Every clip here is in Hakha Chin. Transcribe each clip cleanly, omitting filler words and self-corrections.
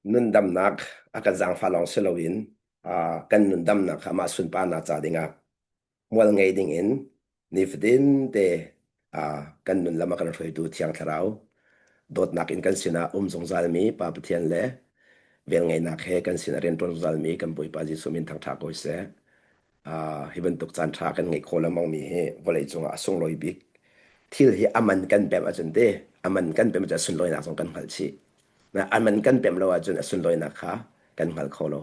Nundamnak a kan zaangfah lawng si loin kan nundamnak kha amah sunparnak ca dingah hmual ngei dingin nifatin te kan nun lam a kan hruaitu Thiang Thlarau dawtnak in kan sinah um zungzalmi Pa Pathian le velngeihnak he kan sin a rianṭuan zungzalmi kan Bawipa Jesuh min thangṭha ko seh. Hi bantuk caan ṭha kan ngeih khawh lengmang mi hi vawlei cungah a sunglawi bik thil hi a man kan pemh ahcun te a man kan pemh ahcun a sunlawinak zong kan hngalh chih. A man kan pemh lo ahcun a sunlawinak kha kan hngal kho lo.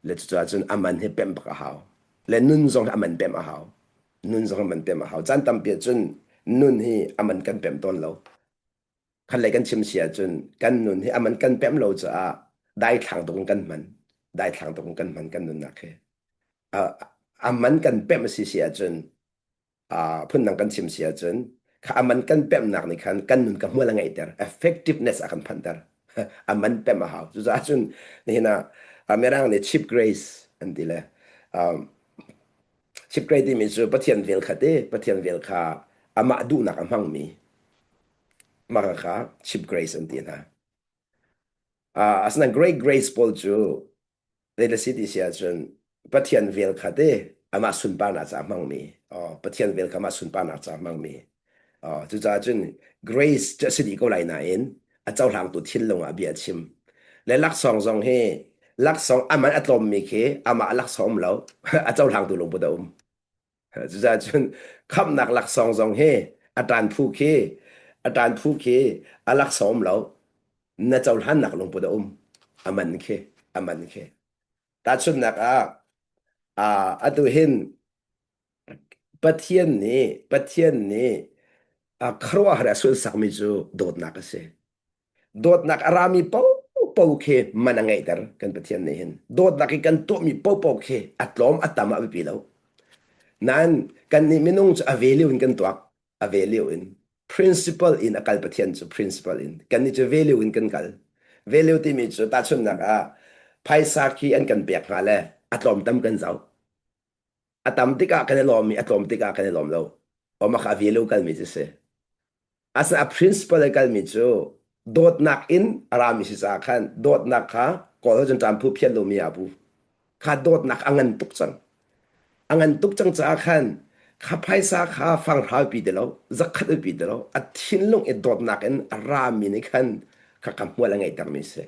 Le cucaah cun a man hi pemh bak a hau. Le nun zong hi a man pemh a hau. Nun zong a man pemh a hau. Caan tampi ahcun nun hi a man kan pemh tawn lo. Khatlei kan chim si ahcun kan nun hi a man kan pemh lo caah daithlang tuk in kan hman. Daithlang tuk in kan hman kan nunnak hi. A man kan pemh a si si ahcun phundang kan chim si ahcun kha a man kan pemhnak nih khan kan nun ka hmual a ngeihter effectiveness a kan phanter a man pemh a hau cucaah cun nihin ah Mirang nih cheap grace an ti le cheap grace timi cu Pathian vel kha te Pathian vel kha amah duhnak a hmangmi mah kha cheap grace an ti hna asinain great grace pawl cu Zei si ti si ahcun Pathian vel kha te amah sunparnak ca hmangmi Pathian vel kha amah sunparnak ca hmangmi cucaah cun grace cu a si dih ko lai nain a cohlangtu thinlung ah bia a chim le laksawng zong hi laksawng aman a tlawmmi khi amah laksawng um lo a cohlangtu lungput a um Cucaah cun khamhnak laksawng zong hi a ṭan phu khi a ṭan phu khi a laksawng um lo. Na cohlannak lungput a um. A man khi a man khi. Tahchunhnak ah atu hin Pathian nih Pathian nih a khuaruahhar a sunhsakmi cu dawtnak a si. Dawtnak a rami paohpaoh khi man a ngeihter kan Pathian nih hin. Dawtnak i kan tuahmi paohpaoh khi a tlawm a tam ah a biapi lo. Nain kannih minung cu a value in kan tuak. A value in. Principle in a kal Pathian cu principle in. Kannih cu value in kan kal. Value timi cu tahchunhnak ah phaisa khi an kan pek hnga le a tlawm tam kan zoh. A tam tikah kan i lawm i a tlawm tikah kan i lawm lo. Mah kha a value kalmi cu si. Asinain a principle a kalmi cu dawtnak in a rami si caah khan dawtnak kha Kawl cun ṭamphu phiat lomi aa bu. Kha dawtnak a ngan tuk cang. A ngan tuk cang caah khan kha phaisa kha fanghra pi ti lo, zakhat pi ti lo, a thinlung i dawtnak in a rami nih khan kha kha hmual a ngeihtermi si.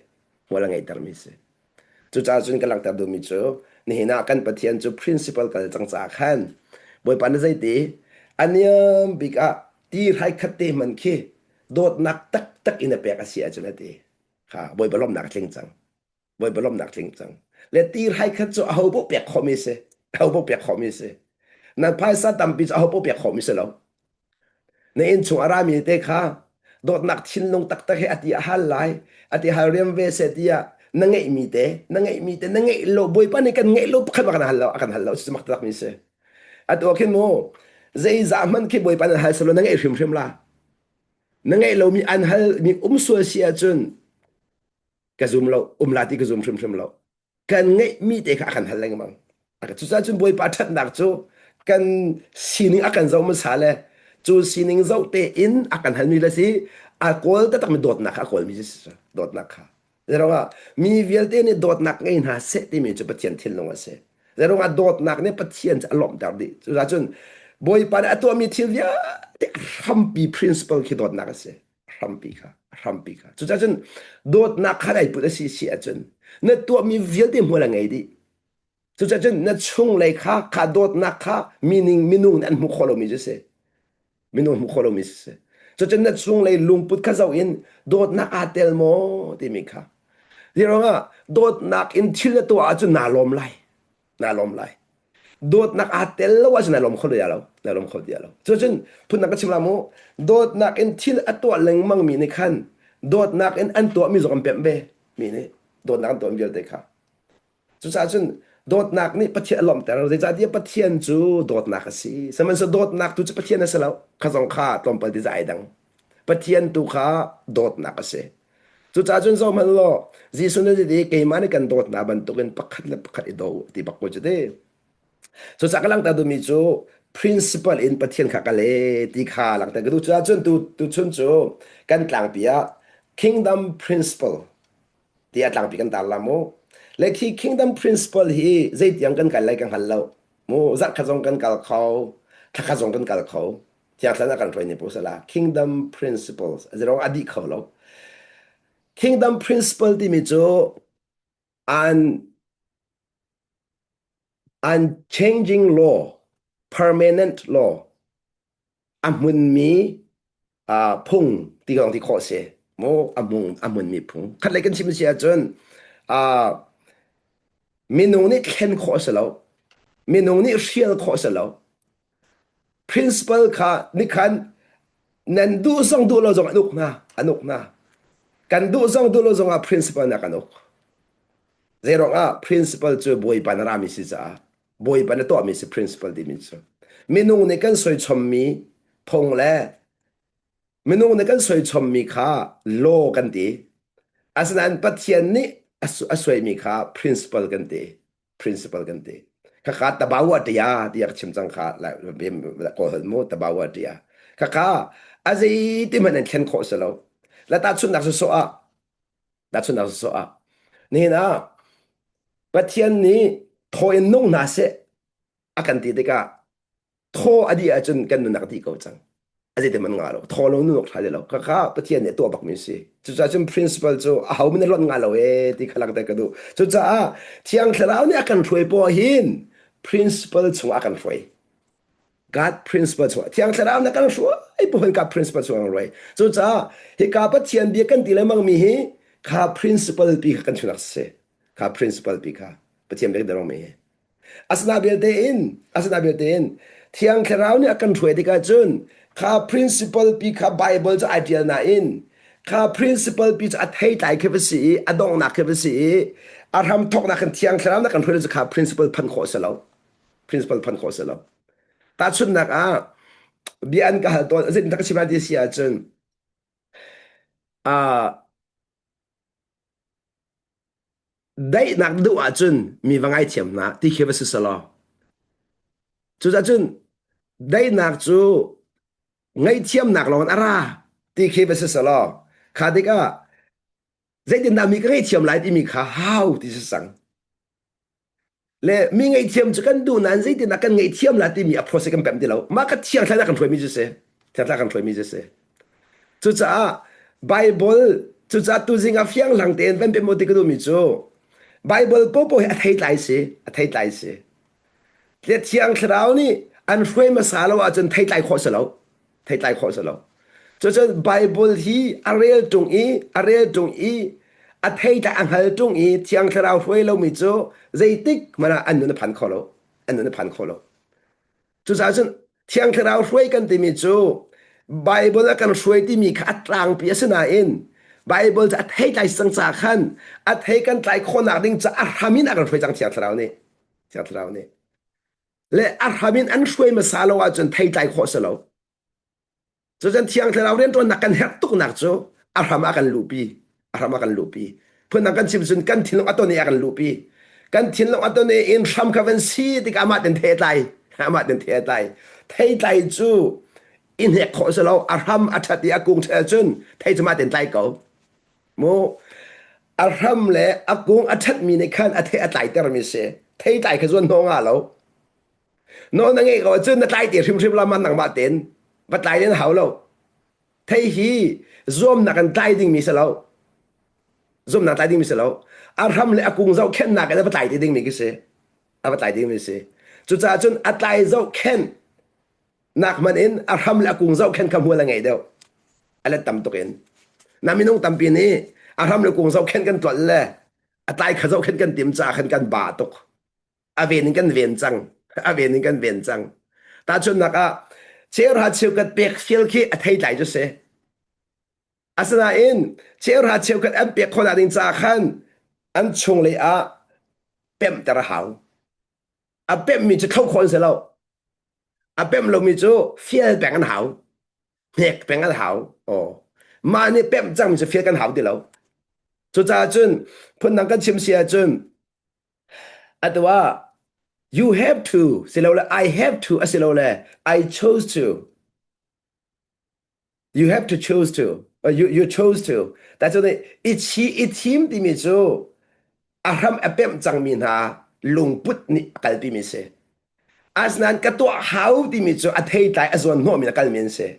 Hmual a ngeihtermi si. Cucaah cun ka langhter duhmi cu nihin ah kan Pathian cu principle kal cang caah khan Bawipa na zeiti a niam bik ah ti hrai khat te hman khi dawtnak taktak in a pek a si ahcun a ti. Kha Bawipa lawmhnak a tling cang. Bawipa lawmhnak tling cang. Le ti hrai khat cu aho paoh pek khawhmi si. Aho paoh pek khawhmi si. Nan phaisa tampi cu aho paoh pek khawhmi si lo. Na innchung a rami te kha dawtnak thinlung taktak he a ti a hal lai, a ti hal riam ve seh tiah na ngeihmi te, na ngeihmi te, na ngeih lo, Bawipa nih kan ngeih lo pakhat ma kan hal lo, a kan hal lo, cucu mak takmi si. Atu ah khin mu, zeizah hmanh khi Bawipa nan hal selaw na ngeih hrimhrim la. Na ngeih lomi an hal mi um sual si ahcun ka zum lo, um la ti ka zum hrimhrim lo. Kan ngeihmi te kha a kan hal lengmang. Cucaah cun Bawipa ṭhatnak cu kan sining a kan zoh hmasa le cu sining zoh tein a kan halmi le si a kawl taktakmi dawtnak kha a kawlmi si dawtnak kha. Zeiruangah mi vialte nih dawtnak ngei hna seh timi cu Pathian thinlung a si. Zeiruangah dawtnak nih Pathian cu a lawmhter dih. Cucaah cun Bawipa nih a tuahmi thil vialte a hrampi principle khi dawtnak a si. Hrampi kha, hrampi kha. Cucaah cun dawtnak kha nai put a si si ahcun na tuahmi vialte hmual a ngei dih. Cucaah cun na chunglei kha kha dawtnak kha mining minung nih an hmuh khawh lomi cu si. Minung hmuh khawh lomi si. Cucun na chunglei lungput kha zoh in dawtnak aa tel maw timi kha. Hi ruangah dawtnak in thil na tuah ahcun naa lawm lai. Naa lawm lai. Dawtnak aa tel lo ahcun naa lawm kho ti lo. Naa lawm kho ti lo. Cucun phundang ka chim la mu. Dawtnak in thil a tuah lengmang mi nih khan dawtnak in an tuahmi zong an pemh ve mi nih dawtnak an tuahmi vialte kha. Cucaah cun dawtnak nih Pathian a lawmhter. Zeicahtiah Pathian cu dawtnak a si. Sihmanhsehlaw dawtnak tu cu Pathian a si lo. Kha zong kha tlawmpal ti ai dang. Pathian tu kha dawtnak a si. Cucaah cun zohhmanh law Jesuh nih ti keimah nih kan dawtnak bantukin pakhat le pakhat i daw u ti bak ko cu ti. Cucaah ka langhter duhmi cu principle in Pathian kha ka le ti kha langhter ka duh. Cucaah cun tu tuchun cu kan tlangpi ah kingdom principle. Ti a tlangpi kan tar la mu. Le khi kingdom principle hi zeitiang kan kal lai ka hngal lo. Mu zarhkhat zong kan kal kho, thlakhat zong kan kal kho. Thiang thlan a kan hruai ni pu sala kingdom principles zerong a dih kho lo. Kingdom principle timi cu an unchanging law, permanent law a hmunmi phung ti lawng ti khawh si mu a hmung a hmunmi phung khatlei kan chim si ahcun minung nih thlen khawh a si lo minung nih hrial khawh a si lo principal kha nikhan nan duh zong duh lo zong an uk hna an uk hna kan duh zong duh lo zong ah principal na kan uk zeiruang ah principal cu bawipa na rami si caah Bawipa na tuahmi si principle timi cu. Minung nih kan soichommi phung le minung nih kan soichommi kha law kan ti. Asinain Pathian nih a suaimi kha principle kan ti. Principle kan ti. Khakha tabawa tia tiah ka chim cang kha kawl holh mu tabawa tia. Khakha a zei ti hmanh an thlen khawh si lo. La tahchunhnak sawsawh ah Tahchunhnak sawsawh ah nihin ah Pathian nih thaw in nung hna seh a kan ti tikah thaw a dih ahcun kan nunnak a dih ko cang. A zeitin man nga lo. Thaw lo nun awk ṭha ti lo. Khakha Pathian nih a tuah bakmi a si. Cucaah cun principle cu a ho min a lonh nga lo ee ti kha langhter ka duh. Cucaah Thiang Thlarau nih a kan hruai poah hin principle chungah a kan hruai. God principle chungah Thiang Thlarau na kan hruai puhan God principle chungah kan hruai. Cucaah hika Pathian bia kan ti lengmang mi hi kha principle pi kha kan chunak si. Kha principle pi kha Pathian bia kan mi hi. Asina belte in asina belte in Thiang Thlarau nih a kan hruai tikah cun kha principle pi kha Bible cu ai tial nain kha principle pi cu a theitlai khi va si i a donghnak khi va si i a hram thawknak kan Thiang Thlarau na kan hruai cu kha principle phan khawh si lo. Principle phan khawh si lo. Tahchunhnak ah bia an ka hal tawn zeitin ka chim lai ti si ahcun uh, daihnak duh ahcun mi va ngaithiam hna ti khi va si selaw. Cucaah cun daihnak cu ngaihthiamnak lawng in a ra ti khi va si selaw. Kha tikah zeitindah mi ka ngaihthiam lai timi kha hau ti si cang. Le mi ngaihthiam cu kan duh nain zeitindah kan ngaihthiam la timi a process kan pemh ti lo. Mah kha thiang thlarau kan hruaimi cu si. Thiang thlarau kan hruaimi cu si. Cucaah Bible cucaah tuzing ah fiang hlang tein van pem ti ka duhmi cu Bible popo hi a theitlai si, a theitlai si. Le thiang thlarau nih an hruai hmasa lo ahcun theitlai khawh si lo. Theitlai khawh si lo. Cucun Bible hi a rel ṭung i a rel ṭung i a theitlai a hngal ṭung i Thiang Thlarau hruai lomi cu zeitik hmanh ah an nun a phan kho lo. An nun a phan kho lo. Cucaah cun Thiang Thlarau hruai kan timi cu Bible a kan hruai timi kha a tlangpi a si nain Bible cu a theitlai cang ca khan a thei kan tlai khawhnak ding ca a hram in a kan hruai cang Thiang Thlarau nih. Thiang Thlarau nih. Le a hram in an hruai hmasa lo ahcun theitlai khawh si lo. Cucun Thiang Thlarau rianṭuannak kan herh tuknak cu a hram ah kan luhpi. A hram ah kan luhpi. Phundang kan chim cun kan thinlung a ton i a kan luhpi. Kan thinlung a ton i in hram kha van si tikah amah ten thei a tlai. Amah ten thei a tlai. Theitlai cu i hnek khawh si lo. A hram a ṭhat i a kung ṭhat cun thei cu mah ten tlai ko. Mu a hram le a kung a ṭhatmi nih khan a thei a tlaitermi si. Theitlai kha zuan hnawh nga lo. Nawl na ngeih ko ahcun na tlai te hrimhrim la man nangmah tein va tlai len hau lo. Thei hi zuamnak in tlai dingmi si lo. Zuamnak tlai dingmi si lo. A hram le a kung zohkhenhnak in a va tlai te dingmi khi si. A va tlai dingmi si. Cucaah cun a tlai zohkhenh nak hmanh in a hram le a kung zohkhenh kha hmual a ngei deuh. A let tam tuk in. Na minung tampi nih a hram le kung zohkhenh kan tlolh le a tlai kha zohkhenh kan tim caah khan kan ba tuk. A ven in kan ven cang a ven in kan ven cang tahchunhnak ah cheuhra cheukhat pek fial khi a theitlai cu si asinain cheuhra cheukhat an pek khawhnak ding caah khan an chunglei ah pemhter a hau a pemhmi cu thlo khawh an si lo a pemh lomi cu fial peng an hau hnek peng an hau aw mah nih pemh cangmi cu fial kan hau ti lo cucaah cun phundang kan chim si ahcun Atu ah you have to silole I have to asilole I chose to. You have to choose to. You, you chose to. Ta cu i chi i thim timi cu a hram a pemh cangmi hna lungput nih a kalpimi si. Asinain ka tuah hau timi cu a theitlai a zuan hnawhmi a kalmi an si.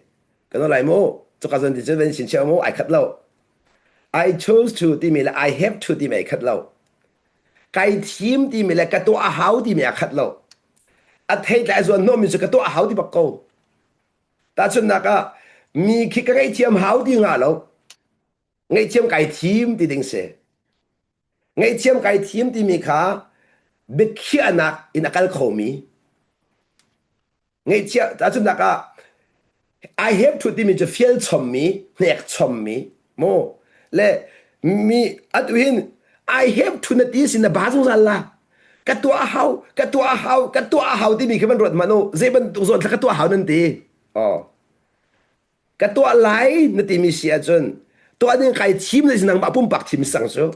Kan lai mu, cuka zawn ti cu van sin cheu mu, ai khat lo. I chose to timi le I have to timi ai khat lo. Kai thim timi le ka tuah a hau timi a khat lo. A theitlai a zuan hnawhmi cu ka tuah a hau ti bak ko. Tahchunhnak ah, mi khi ka ngaihthiam hau ti nga lo. Ngaihthiam kai thim ti ding si. Ngaihthiam kai thim timi kha biakhiahnak in a kal khomi. Ngaihchia tahchunhnak ah I have to timi cu fial chommi, hnek chommi, mu le mi atu hin I have to na ti sin na ba zungzal la. Ka tuah hau, ka tuah hau, ka tuah hau timi khi van ruat hmanh u. Zei bantuk zawn thla ka tuah hau nan ti. Oh. Ka tuah lai na timi si ahcun tuah ding kai thim le nangmah pumpak thim sang cu.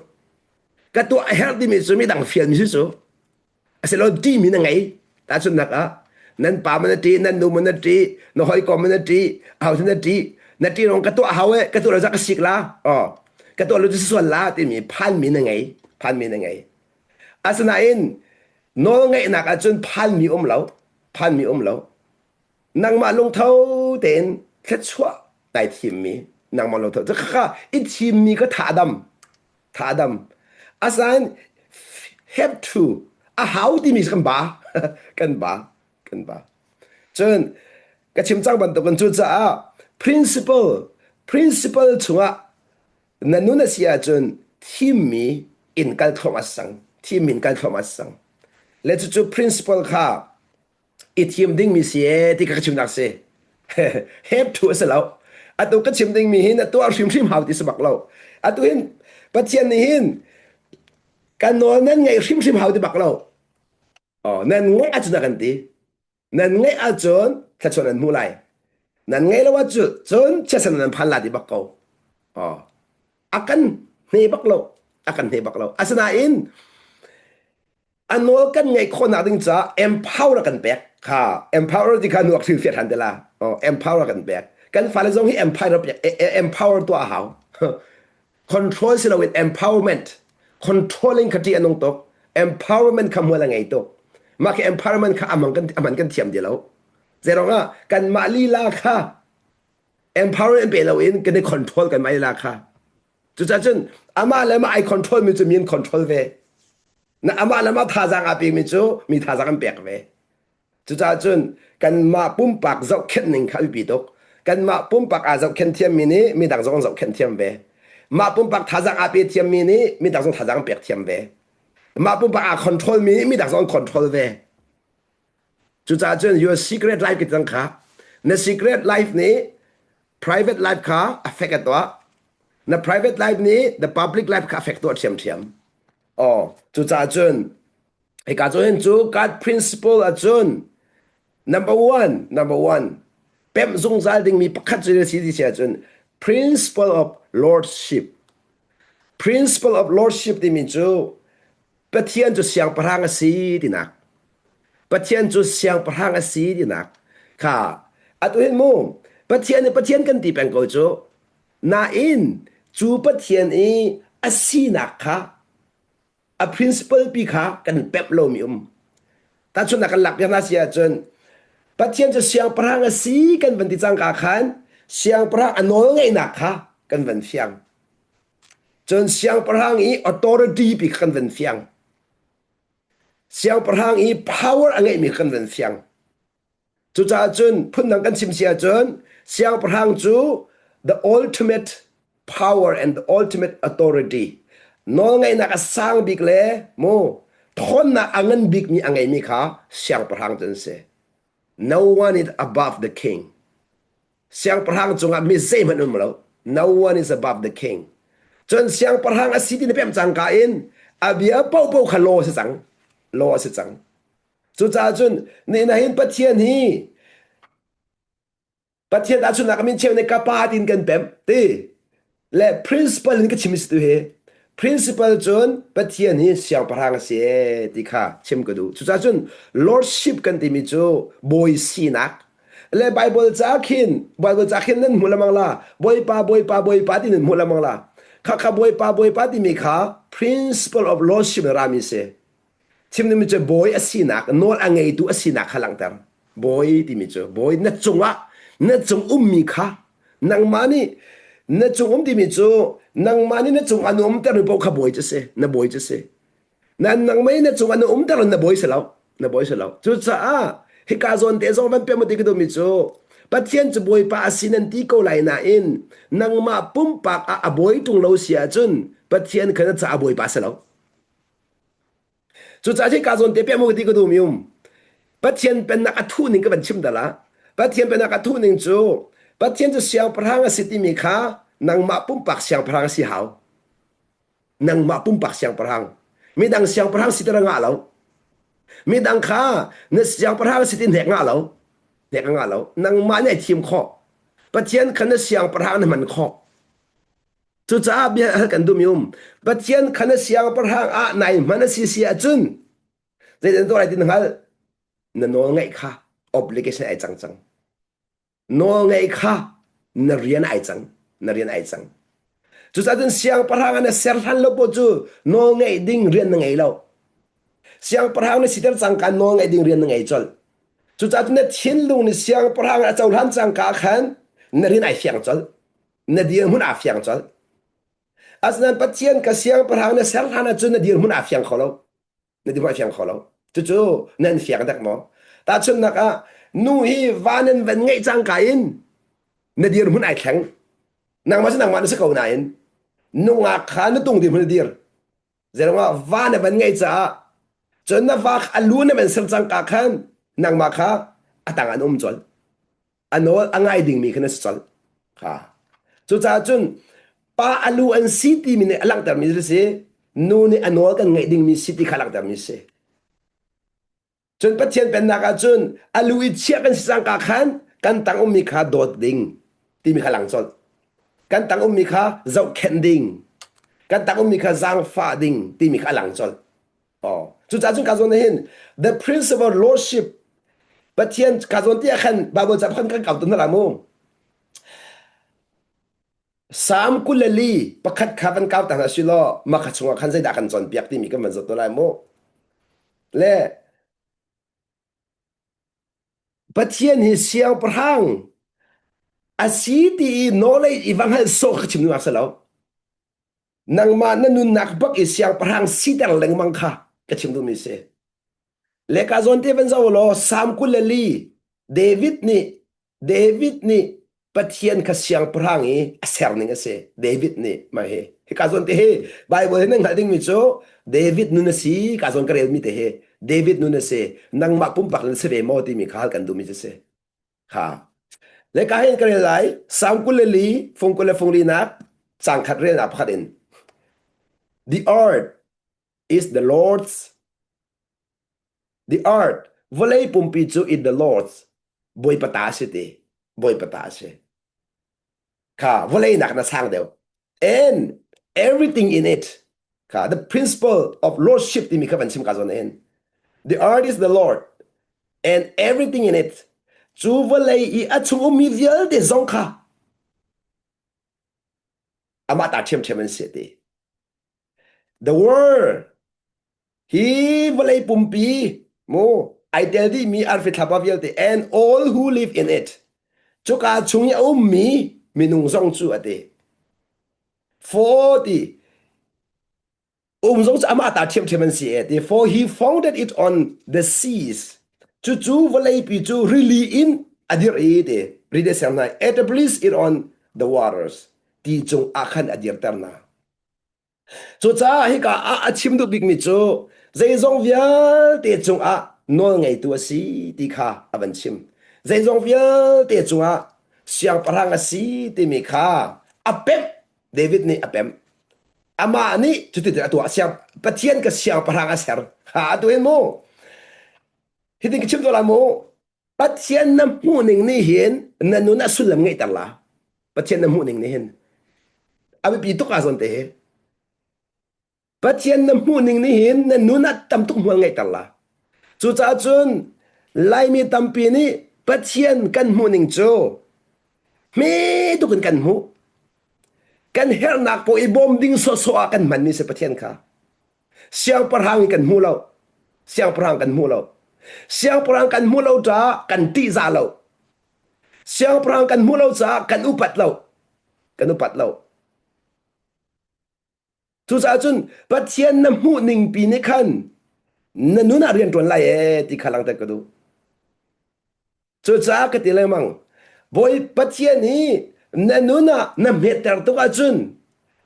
Ka tuah a herh timi cu midang fialmi si cu. Asilo ṭihmi na ngei. Tahchunhnak ah, nan pa man na ṭih, nan nu man na ṭih, na hawikom man na ṭih, aho na ṭih, na ṭih rong ka tuah hau e, ka tuah lo ka sik la, oh, ka tuah lo cu sual la timi phanmi na ngei, phanmi na ngei. Asinain nawl ngeihnak ahcun phanmi um lo, phanmi um lo. Nangmah lungtho tein thluachuah nai thimmi, nangmah lungtho, kha i thimmi ka tha dam, tha dam asinain have to a hau timi kan ba kan ba kan ba cun ka chim cang bantukin cucaah principle principle chungah na nun a si ahcun thimmi in kal thluahmah sang thimmi in kal thluahmah sang le cucu principle kha i thim dingmi si ee ti ka ka chimnak si. Hep thu a si lo. Atu ka chim dingmi hi na tuah hrimhrim hau ti si bak lo. Atu hin Pathian nih hin kan nawl nan ngaih hrimhrim hau ti bak lo. Oh, nan ngaih ahcun a kan ti. Nan ngaih ahcun thluachuah nan hmu lai. Nan ngaih lo ahcun cun chiatsan nan phan la ti bak ko. Oh, a kan hne bak lo. A kan hne bak lo. Asinain a nawl kan ngeih khawhnak ding caah empower kan pek kha empower ti kha nuak thil fiat han te la oh, empower kan pek kan fale zong hi empower pek empower tuah a hau control si loin empowerment controlling kha ti anung tuk empowerment kha mual a ngei tuk mah khi empowerment kha amang kan aman kan thiam ti lo zeirong ah kan mah lila kha empowerment pe loin kan i control kan mah lila kha cucaah cun amah le mah ai control mi cu mi an control ve Na amah le mah thazaang aa pekmi cu mi thazaang an pek ve. Cucaah cun kanmah pumpak zohkhenh ning kha a biapi tuk. Kanmah pumpak aa zohkhenh thiammi nih midang zong an zohkhenh thiam ve. Mah pumpak thazaang aa pe thiammi nih midang zong thazaang an pek thiam ve. Mah pumpak aa control mi nih midang zong an control ve. Cucaah cun your secret life ki cang kha na secret life nih private life kha affect a tuah. Na private life nih the public life kha affect tuah ṭhiamṭhiam. Oh, cucaah cun hika cu hin cu God principle ahcun number one, number one, pemh zungzal dingmi pakhat cu si ti si ahcun principle of lordship. Principle of lordship timi cu Pathian cu siangpahrang a si tinak. Pathian cu siangpahrang a si tinak. Kha atu hin mu Pathian nih Pathian kan ti peng ko cu. Nain cu Pathian i a sinak kha a principle pi kha kan pemh lomi um. Tahchunhnak kan lak piak hna si ahcun Pathian cu siangpahrang a si kan van ti cangka khan siangpahrang a nawlngeihnak kha kan van fiang. Cun siangpahrang i authority pi kha kan van fiang. Siangpahrang i power a ngeihmi kha kan van fiang. Cucaah cun phundang kan chim si ahcun siangpahrang cu the ultimate power and the ultimate authority nawlngeihnak a sang bik le mu thawnnak a ngan bikmi a ngeimi kha siangpahrang cu an si. No one is above the king. Siangpahrang cungah mi zeihmanh um lo. No one is above the king. Cun siangpahrang a si ti na pem cangka in a bia paohpaoh kha law a si cang. Law a si cang. Cucaah cun nihin ah hin Pathian hi Pathian ahchunnak min cheu nih ka pa tiin kan pemh ti le principle in ka chim si tu hi principle cun Pathian hi siangpahrang a si e ti kha chim ka duh. Cucaah cun lordship kan timi cu bawi sinak. Le Bible ca khin Bible ca khin nan hmu lamang la Bawipa Bawipa Bawipa ti nan hmu lamang la. Kha kha Bawipa Bawipa timi kha principle of lordship rami si. Chim dingmi cu bawi a sinak, nawl a ngeitu a sinak kha langhter. Bawi timi cu bawi na cungah na cung ummi kha nangmah nih na cung um timi cu nangmah nih na cung an umtermi paoh kha bawi cu si, na bawi cu si. Na nangmah nih na cung an umter na bawi si lo, na bawi si lo. Cucaah hika zawn te zong van pem ti ka duhmi cu Pathian cu Bawipa a si nan ti ko lai nain nangmah pumpak ah a bawi ṭung lo si ahcun Pathian kha na caah Bawipa si lo. Cucaah hika zawn te piah mu ti ka duhmi um. Pathian pennak a thuh ning ka van chim dal ah Pathian pennak a thuh ning cu Pathian cu siangpahrang a si timi kha nangmah pumpak siangpahrang a si hau. Nangmah pumpak siangpahrang. Midang siangpahrang si ter ngah lo. Midang kha na siangpahrang si ti hnek ngah lo. Hnek ngah lo. Nangmah nih ai thim khawh. Pathian kha na siangpahrang na hman khawh. Cucaah bia hal kan duhmi um. Pathian kha na siangpahrang ah nai hman a si si ahcun zeitin tuah lai ti na hngalh. Na nawl ngaih kha obligation ai cang cang. Nawl ngaih kha na rian ai cang. Na rian ai cang. Cucaah cun siangpahrang ah na ser hlan lo paoh cu nawl ngeih ding rian na ngei lo. Siangpahrang na siter cangka nawl ngeih ding rian na ngei colh. Cucaah cun na thinlung nih siangpahrang a cohlan cangka khan na rian ai fiang colh. Na dirhmun aa fiang colh. Asinain Pathian ka siangpahrang na ser hlan ahcun na dirhmun aa fiang kho lo. Na dirhmun aa fiang kho lo. Cucu nan fiang dek maw? Tahchunhnak ah nu hi va nan van ngeih cangka in na dirhmun ai thleng. Nangmah cu nangmah na si ko nain nungak kha na tung dirhmun na dir. Zeiruangah va na van ngeih caah cun na va a lu na van ser cangka khan nangmah kha a tang an um colh. A nawl a ngai dingmi kha na si colh. Kha. Cucaah cun pa a lu an si timi nih a langhtermi cu si nu nih a nawl kan ngaih dingmi si ti kha a langhtermi si. Cun Pathian pennak ah cun a lu i chiah kan si cangka khan kan tang ummi kha dawt ding timi kha lang colh. Kan tang ummi kha zohkhenh ding. Kan tang ummi kha zaangfah ding timi kha a lang colh. Oh. Cucaah cun ka zawn hin the principle lordship Pathian ka zawn ti ah khan Bible ca khan kan kau tu na mu. Salm 24 pakhat kha van kau ta hna si law mah kha chungah khan zeidah kan cawnpiak timi kan van zoh te lai mu. Le Pathian hi siangpahrang a si ti i knowledge i va hngalh sawh kha chim duhnak si lo. Nangmah na nunnak bak i siangpahrang siter lengmang kha ka chim duhmi si. Le ka zawn te van zoh law Salm 24 David nih David nih Pathian kha siangpahrang i a ser ning a si. David nih mah hi hika zawn te hi Bible hi nan hngalh dingmi cu David nun a si ka zawn ka relmi te hi David nun a si nangmah pumpak nan si ve maw timi kha hal kan duhmi cu si. Kha. Le ka hin ka rel lai Salm 24 fung 20 le fung linak cang khat relnak pakhat in The earth is the Lord's The earth vawlei pumpi cu in the Lord's Bawipa ta a si ti Bawipa ta a si kha vawlei nak na sang deuh and everything in it kha the principle of lordship timi kha van chim ka zawn in the earth is the Lord and everything in it cu vawlei i a chung ummi vialte zong kha amah ta ṭhiamṭhiam an si ti the world Hi vawlei pumpi mu ai tel dihmi arfi thlapa vialte and all who live in it cuka chung i a ummi minung zong cu a ti. For ti um zong cu amah ta ṭhiamṭhiam an si e ti for he founded it on the seas cucu vawleipi cu rili in a dirh i ti rili a ser hna established it on the waters ti cung ah khan a dirter hna. Cucaah hika ah a chim duh bikmi cu zeizong vialte cungah nawlngeitu a si ti kha a van chim. Zeizong vialte cungah siangpahrang a si timi kha a pemh. David nih a pemh. Amah nih cuti a tuah. Siang, Pathian ka siangpahrang a ser. Ha atu hin mu. Hitin ka chim tuah la mu. Pathian na hmuhning nih hin na nun ah sullam ngeihter la. Pathian na hmuhning nih hin a biapi tuk ah zawn te hi. Pathian na hmuhning nih hin na nun ah tam tuk hmual ngeihter la. Cucaah cun Laimi tampi nih Pathian kan hmuh ning cu hme tuk in kan hmuh. Kan herhnak paoh i bawm ding sawhsawh ah kan hmanmi si Pathian kha. Siangpahrang in kan hmu lo. Siangpahrang kan hmu lo. Siangpahrang kan hmu lo caah kan ṭihzah lo. Siangpahrang kan hmu lo caah kan upat lo. Kan upat lo. Cucaah cun Pathian na hmuh ning pi nih khan na nun ah rian ṭuan lai ee ti kha langhter ka duh. Cucaah ka ti lengmang, Bawi Pathian hi na nun ah na hmetter tuk ahcun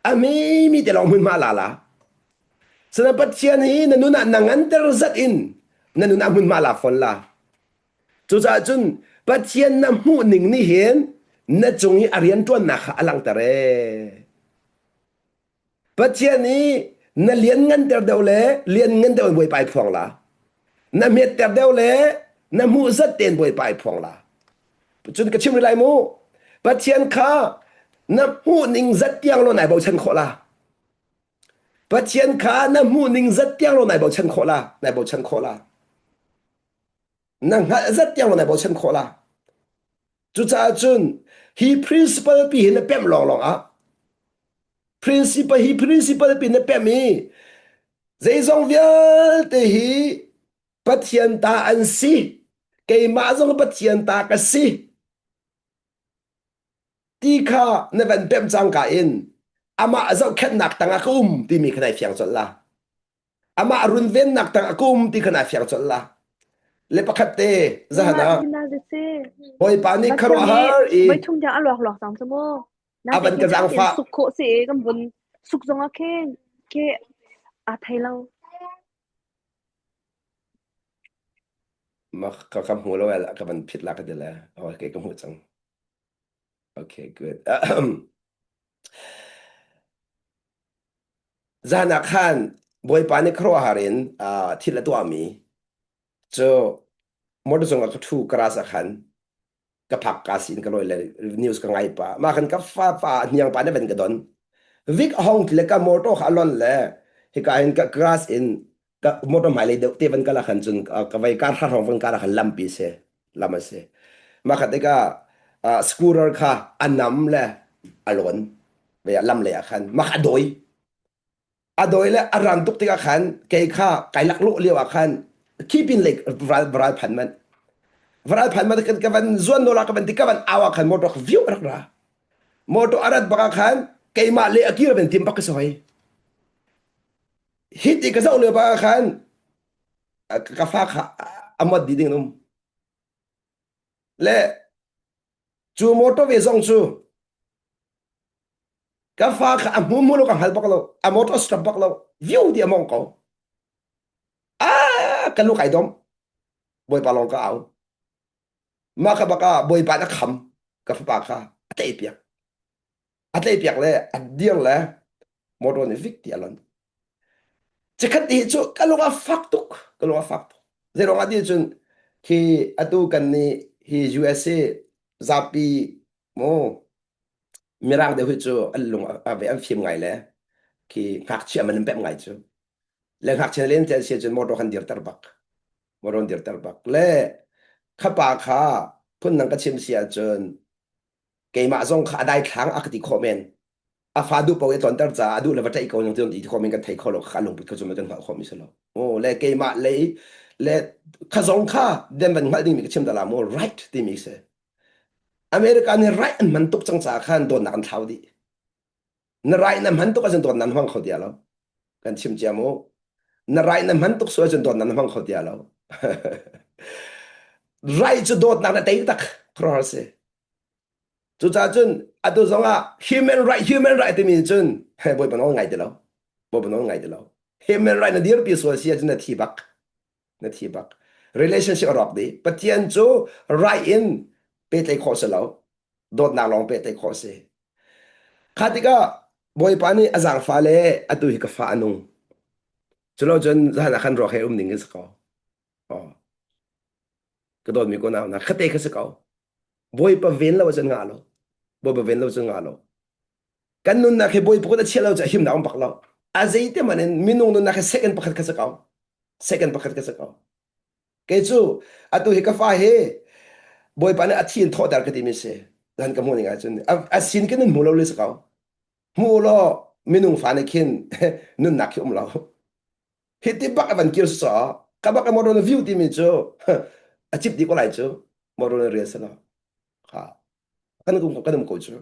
a hmimi te lawng hmunhma la la. Sana Pathian hi na nun ah na nganter zat in na nun ah hmunhma la fawn la. Cucaah cun Pathian na hmuh ning nih hin na cung i a rianṭuannak kha a langhter ee. Pathian i na liannganter deuh le lianngan deuh in Bawipa i phuang la. Na hmetter deuh le na hmuh zat tein Bawipa i phuang la. Cun ka chim rih lai mu. Pathian kha na hmuh ning zat tiang law nai bochan khawh la. Pathian kha na hmuh ning zat tiang law nai bochan khawh la. Nai bochan khawh la. Na hngalh zat tiang law nai bochan khawh la. Cucaah cun hi principle pi hi na pemh lawnglawng ah principle hi principle pi na pemh i zeizong vialte hi Pathian ta an si keimah zong Pathian ta ka si ti kha na van pemh cangka in amah zohkhenhnak tangah ka um timi kha nai fiang colh la. Amah runvennak tang a kum ti kha naa fiang colh la. Le pakhat te zahan ah Bawipa nih khuaruahhar i voi thum tiang a luak luak cang cu mu. A van ka zaangfah. Suk khawh si kan vun suk zong ah khin ke aa thei lo. Ma ka ka hmu lo ka van phit la ka ti le. Okay ka hmu cang. Okay good. Zan ah khan Bawipa nih khuaruahhar in thil a tuahmi cu motor cungah ka ṭhu garage ah khan ka phak ka sin ka lawi le news ka ngai pah. Mah khan ka fa pa hniang pa nih van ka don. Vik a hong le ka motor kha a lon le hika hin ka garage in ka motor hmailei deuh te van kal ah khan cun ka vei kar hra hrawng van kar ah khan lampi si lam a si. Mah kha tikah scooter kha a nam le a lawn ve lam lei ah khan mah kha a dawi a dawi le a ran tuk tikah khan kei kha kai laklawh lio ah khan khi pin lei ral ral phan man ral phan man ka van zuan nola ka van ti ka van au ah khan motor viu rak ra motor a rat bak ah khan keimah le a kir van tim bak ka si hoi hi ti ka zoh lio bak ah khan ka fa kha a mot dih ding um le cu motor ve zong cu ka fa kha a hmu mu lo ka hngal bak lo a motor stop bak lo view di a mong ko a ka lu kai dom bawipa lawng ka au mah ka baka bawipa na kham ka fapa kha a tlaih piak a tlaih piak le a dir le motor nih vik ti a lon Cikhat ti cu ka lung a fak tuk ka lung a fak tuk zeiruang ah ti cun khi atu kan nih hi USA zapi mu mirang deuh hi cu an lung a ve an fim ngai le khi ngakchia man an pemh ngai cu le ngakchia len tel sia cun motor kan dirter bak motor an dirter bak le khapa kha phun nang ka chim si ahcun keimah zong kha a daithlang a ka ti khawh men a fa duh paoh i tlonter caah a duh le va ṭaih ko ning ti khawh men kan thei kho lo kha lungput kha cu kan hngalh khawh mi si lo oh le keimah lei le kha zong kha den van hngalh ding mi ka chim dah la mu right timi si America nih right an hman tuk cang caah khan dawtnak an thlau dih na right na hman tuk ahcun dawtnak na hmang kho tia lo kan chim cia mu na right na hman tuk sual ahcun dawtnak na hmang kho tia lo right cu dawtnak na tei tak khuaruahhar si Cucaah cun atu zongah human right human right timi cun Bawipa nawl ngai ti lo. Bawipa nawl ngai ti lo. Human right na dirpi sual si ahcun na thi bak. Na thi bak. Relationship a rawk dih. Pathian cu right in pehtlaih khawh si lo. Dawtnak lawng pehtlaih khawh si. Kha tikah Bawipa nih a zaangfah le atu hi ka fa a nung. Culo cun zahan ah khan ruak he um ding ka si ko. Oh. Ka dawtmi ko nau na khate kha si ko. Bawipa ven lo ahcun ngah lo. Bawipa ven lo cun ngah lo. Kan nunnak hi Bawipa kut a chiah lo cu a himnak um bak lo. A zeite man in minung nunnak hi second pakhat kha si ko. Second pakhat kha si ko. Kei cu atu hi ka fa hi. Bawipa nih a thi in thawhter ka timi si. Zan ka hmuh ning ahcun a sin kan in hmu lo le si ko. Hmu law minung fa nih khin nunnak khi um lo. Hi ti bak a van kir so ka bak a motor na view timi cu a cip di ko lai cu motor na rian selo. Ha kan um kan um ko cu.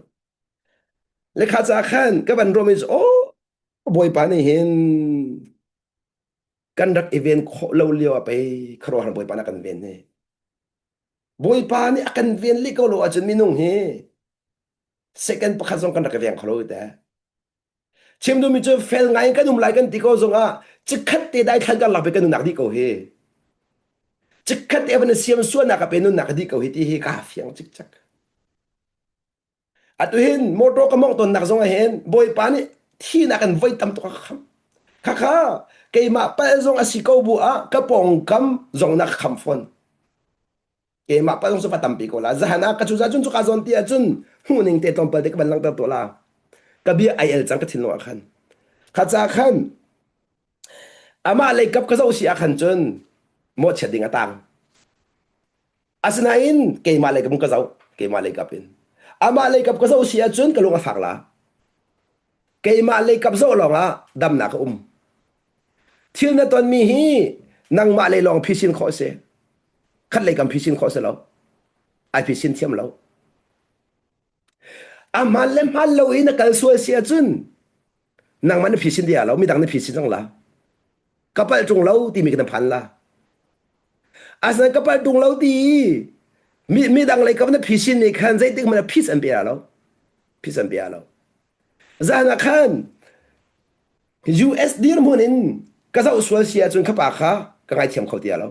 Le kha ca khan ka van rom is oh Bawipa nih hin kan rak i ven khawh lo lio ah pei khuaruahhar Bawipa nih a kan ven hi. Bawipa nih a kan ven lih ko lo ahcun minung hi second pakhat zong kan rak i veng kho lo te. Chim duhmi cu fel ngai in kan um lai kan ti ko zongah chikkhat te daithlan kan lak ve kan nunnak dih ko hi. Chikkhat te van siam sualnak a pe nunnak a dih ko hi ti hi ka fiang cikcek. Atu hin motor ka mawngh tawnnak zong ah hin Bawipa nih thihnak in voi tam tuk a ka khamh. Khakha keimah palh zong a si ko bu ah ka pawngkam zong na ka kham fawn. Keimah palh zong cu fa tampi ko la. Zahan ah ka cu cun cuka zawn ti ahcun hmuhning te tlawmpal te ka van langhter tuah la. Ka bia ai el cang ka thinlung ah khan. Kha ca khan amah lei kap ka zoh si ah khan cun mawhchiat ding a tang. Asinain keimah lei ka zoh, keimah lei kap in. Amah lei kap ka zoh si ahcun ka lung a fak la. Keimah lei kap zoh lawngah damnak a um. Thil na tonmi hi nangmah lei lawng phisin khawh si. Khat lei kam phisin khawh si lo. Ai phisin thiam lo. A hmaan le hmaan lo in na kal sual si ahcun nangmah na phisin dia lo, midang na phisin cang la. Ka palh ṭung lo timi ka na phan la. Asinain ka palh ṭung lo ti mi midang lei kam na phisin nih khan zeitik hmanh ah phis an pe lo. Phis an pe lo. Zan ah khan US dirhmun in ka zoh sual si ahcun kha pa kha ka ngaithiam kho ti lo.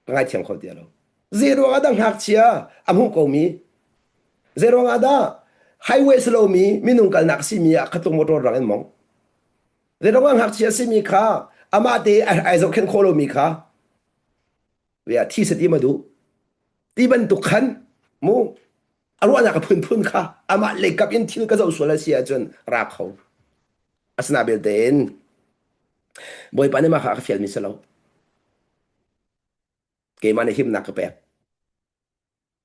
Ka ngaithiam kho ti lo. Zei ruang ah dah ngakchia a hmuh komi zei ruang ah dah highway si lomi minung kalnak simi ah khatlung motor rang in mong Zeiruang ah ngakchia simi kha amah te ai zohkhenh khawh lomi kha ya thi se ti ma duh ti bantuk khan mu a ruahnak a phunphun kha amah leikap in thil ka zoh sual a si ahcun ra kho asina belte in Bawipa nih mah kha a ka fialmi si lo keimah nih himnak ka pek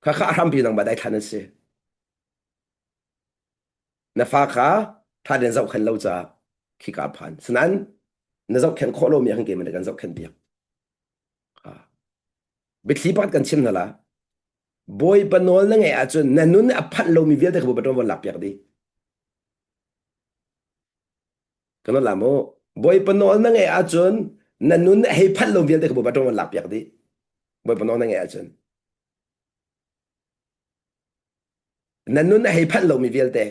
kha kha a hrampi nangmah daithlan an si Na fa kha ṭha tein zohkhenh lo caah khika a phan. Sinain na zohkhenh khawh lomi ah khan keimah nih kan zohkhenh piak. Biathli pakhat kan chim hna la. Bawipa nawl na ngeih ahcun na nun a phanh lomi vialte kha Bawipa ṭuanvo lak piak dih. Kan nawl la mu. Bawipa nawl na ngeih ahcun na nun a hei phanh lo vialte kha Bawipa ṭuanvo lak piak dih. Bawipa nawl na ngeih ahcun. Na nun a hei phanh lomi vialte.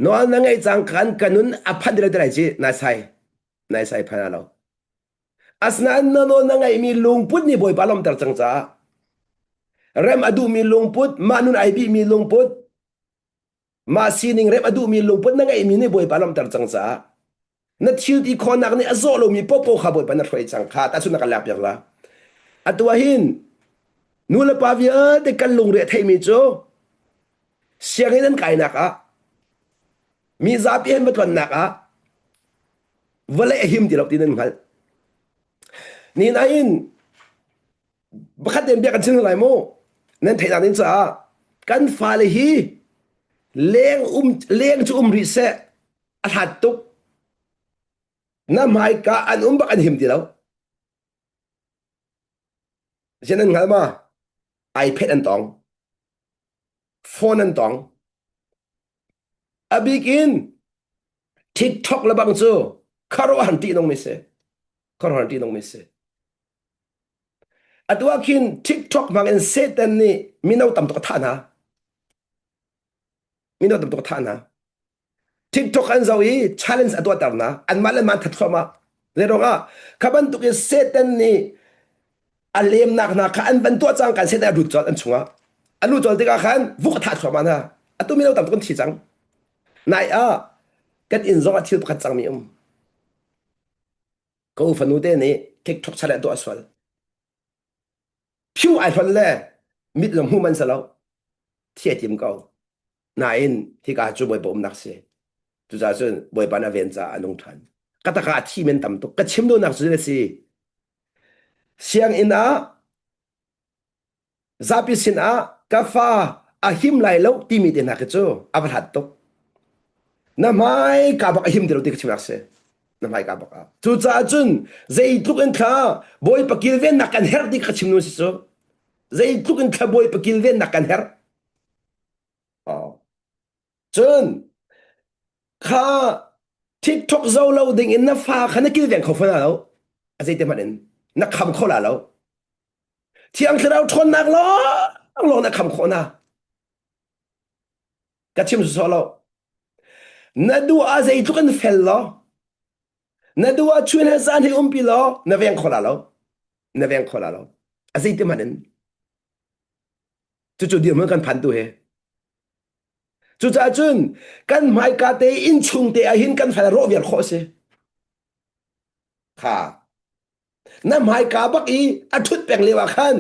Nawl na ngeih cang khan ka nun a phanh ti lai ci nai sai. Nai sai phan lo. Asinain na nawl na ngeihmi lungput nih Bawipa lawmter cang caah rem a duhmi lungput, mah nun ai bihmi lungput, mah sining rem a duhmi lungput na ngeihmi nih Bawipa lawmter cang caah na thil ti khawhnak nih a zawh lomi popo kha Bawipa na hruai cang kha tahchun na kan lak piak la. Atu ah hin nu le pa vialte kan lungre a theimi cu sianginn an kainak ah mi zapi an va tlonnak ah vawlei a him ti lo ti nan hngalh. Ni nain pakhat tein bia kan chim lai mu nan theih nak ding caah kan fale hi leng um leng cu um rih seh a hlat tuk na hmaika an um bak an him ti lo sin an hngal ma iPad an tong phone an tong a bik in TikTok le bang cu kharuah han ti nong mi si kharuah han ti nong mi si Atu ah khin TikTok hmang in Satan nih mino tam tuk a thah hna. Mino tam tuk a thah hna. TikTok an zoh i challenge a tuahter hna. Anmah le mah that thluahmah. Zeiruang ah kha bantuk in Satan nih a lemnak hna kha an van tuah cang kan Satan a lut colh an chungah. A lut colh tikah khan vuk a thah thluahmah hna. Atu mino tam tuk an thi cang. Nai ah kan inn zong ah thil pakhat cangmi um. Ka u fanu te nih TikTok chale tuah sual. Phiu ai hlonh le mit zong hmu man sa lo. Thi a tim ko. Nain hika cu Bawipa umnak si. Cucaah cun Bawipa na ven caah a nung ṭhan. Ka taka a thi men tam tuk. Ka chim duhnak cu a si. Sianginn ah Zapi sinah ka fa a him lai lo timi te hna khi cu a va hlat tuk. Na hmai ka bak a him ti lo ti ka chimnak si. Na hmai ka bak ah. Cucaah cun zeitluk in thla Bawipa kilvennak kan herh ti ka chim nu si cu. Zeitluk in thla Bawipa kilvennak kan herh. Oh. Cun kha TikTok zo lo ding in na fa kha na kilveng kho fana lo. A zeite hmanh in na kham kho la lo. Thiang Thlarau ṭhawnnak lawng lawng na kham khawh na. Ka chim sawsawh lo. Na duh ah zeitluk in fel law, na duh ah chun he zan he umpi law, na veng kho la lo. Na veng kho la lo. A zeiti hmanh in. Cucu dirhmun kan phan tu he. Cucaah cun kan hmaika te innchung te ah hin kan fel rawh viar khawh a si. Kha. Na hmaika bak i a ṭhut peng lio ah khan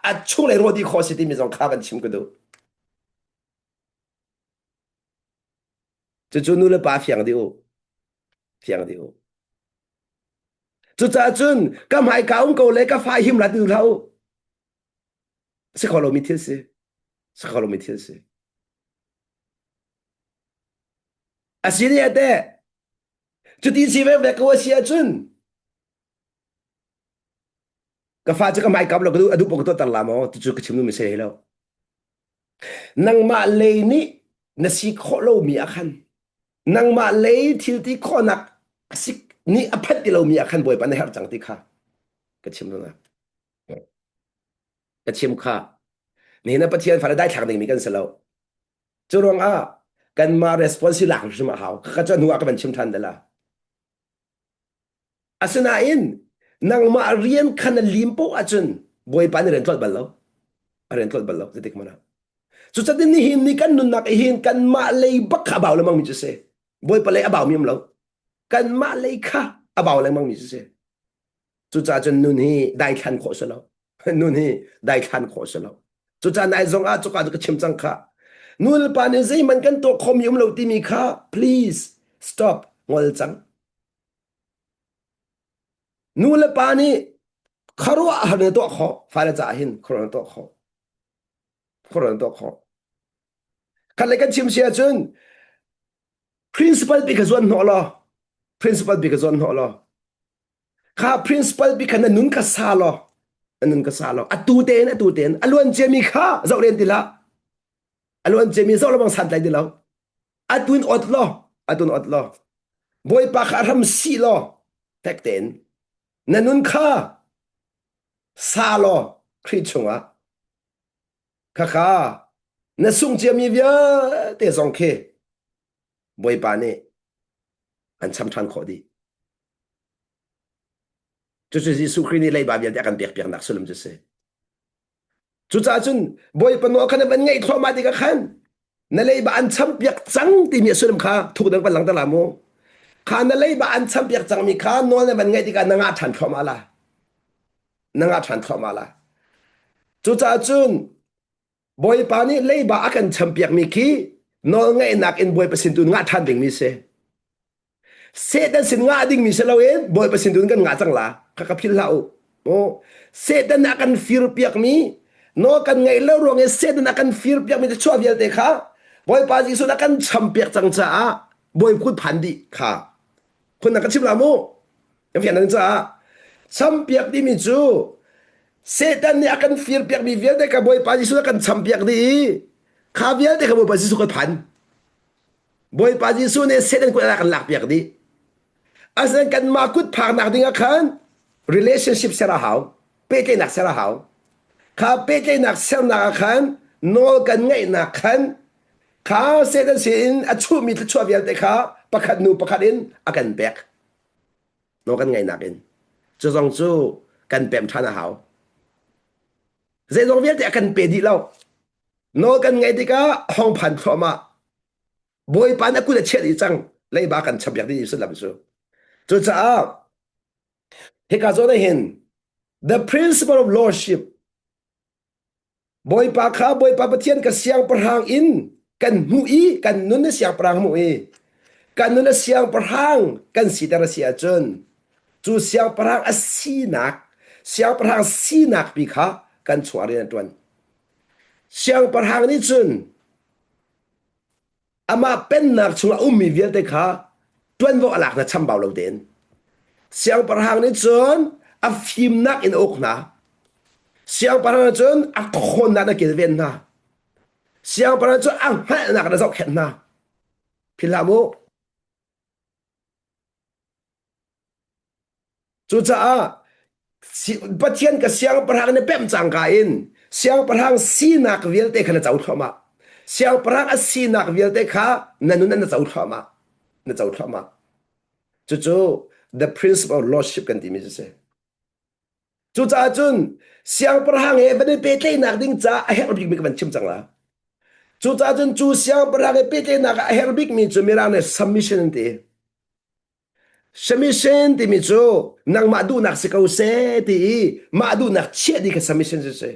a chunglei rawh dih khawh a si timi zong kha van chim ka duh. Cucu nu le pa fiang dih u. Fiang dih u. Cucaah cun ka hmaika um ko le ka fa him la ti hlah u. Si kho lomi thil si. Si kho lomi thil si. A si nih teh cuti si ve ve ko a si ahcun ka fa cu ka hmai kam lo ka duh a duh paoh ka tuahter la maw ti cu ka chim duhmi si hlei lo. Nangmah lei nih na si khawh lomi ah khan nangmah lei thil ti khawhnak a si nih a phanh ti lomi ah khan Bawipa na herh cang ti kha ka chim duhnak. Ka chim kha. Nihin ah Pathian fale daithlak dingmi kan si lo. Cu ruangah kanmah response lak hrim a hau. Ka cu hnu ah ka van chim ṭhan te la. Asinain nangmah rian kha na lim poh ahcun Bawipa nih rian tlolh bal lo. A rian tlolh bal lo zeitik hmanh ah. Cucaah nihin ni kan nunnak hin kanmah lei bak kha a bau lengmang mi cu si. Bawipa lei a bau mi um lo. Kanmah lei kha a bau lengmang mi cu si. Cucaah cun nun hi daithlan khawh si lo. Nun hi daithlan khawh si lo. Cucaah nai zong ah cuka cu ka chim cang kha. Nu le pa nih zeihmanh kan tuah khawhmi um lo timi kha please stop ngol cang. Nu le pa nih khuaruahhar na tuah khawh fale caah hin khuaruah na tuah khawh. Khuaruah na tuah khawh. Khat le kan chim si ahcun principal pi kha zuan hnawh law principal pi kha zuan hnawh law kha principal pi kha na nun kha sa law na nun kha sa law atu tein atu tein a luan ciami kha zoh len ti hlah a luan ciami zoh lo bang santlai ti lo atu in ot law atu in ot law bawipa kha ram si law tek tein na nun kha sa law Khrih chungah khakha na sung ciami vialte zong khi Bawipa nih an cham ṭhan khawh dih. Cucu Jesuh Khrih nih leiba vialte a kan pekpiaknak sullam cu si. Cucaah cun Bawipa nawl kha na van ngaih thluahmah tikah khan na leiba an champiak cang timi a sullam kha thuk dang van langter la mu. Kha na leiba an champiak cangmi kha nawl na van ngaih tikah na ngah ṭhan thluahmah la. Na ngah ṭhan thluahmah la. Cucaah cun Bawipa nih leiba a kan champiakmi khi nawlngaihnak in Bawipa sin tu ngah ṭhan dingmi si. Satan sin ngah dingmi si loin Bawipa sin tu kan ngah cang la. Kha ka philh hlah u. Oh, Satan a kan firpiakmi nawl kan ngaih lo ruang i Satan a kan firpiakmi chuah vialte kha Bawipa Jesuh a kan champiak cang caah Bawi kut phan dih kha. Khun na ka chim la mu. Kan fian nan caah champiak timi cu Satan nih a kan firpiakmi vialte kha Bawipa Jesuh a kan champiak dih i kha vialte kha Bawipa Jesuh kan phan. Bawipa Jesuh nih Satan kut a kan lakpiak dih. Asinain kanmah kut phaknak ding ah khan relationship ser a hau, pehtlaihnak ser a hau. Kha pehtlaihnak sernak ah khan nawl kan ngeihnak khan kha Satan sin a chuhmi thluachuah vialte kha pakhat hnu pakhat in a kan pek. Nawl kan ngeihnak in. Cu zong cu kan pem ṭhan a hau. Zeizong vialte a kan pe dih lo. Nawl kan ngeih tikah hong phan thluahmah. Bawipa na kut a chiah dih cang. Leiba kan champiak dih sullam cu. Cucaah hika zawn ah hin the principle of lordship Bawipa kha Bawipa Pathian ka siangpahrang in kan hmuh i kan nun na siangpahrang hmuh i kan nun a siangpahrang kan siter a si ahcun cu siangpahrang a sinak siangpahrang sinak pi kha kan chungah rian a ṭuan. Siangpahrang nih cun amah pennak chungah ummi vialte kha ṭuanvo a lak hna chambau lo tein. Siangpahrang nih cun a fimnak in a uk hna. Siangpahrang nih cun a ṭhawnnak in a kilven hna. Siangpahrang cu a hngalhnak in a zohkhenh hna. Philh hlah mu. Cucaah Pathian ka siangpahrang na pemh cangka in siangpahrang sinak vialte kha na co thluahmah. Siangpahrang a sinak vialte kha na nun na co thluahmah. Na co thluahmah. Cucu the principle of lordship kan timi cu si. Cucaah cun siangpahrang he van i pehtlaihnak ding caah a herh bikmi ka van chim cang la. Cucaah cun cu siangpahrang he pehtlaihnak ah a herh bikmi cu Mirang nih submission an ti. Submission timi cu nangmah duhnak si ko seh ti i mah duhnak chiah dih kha submission si si.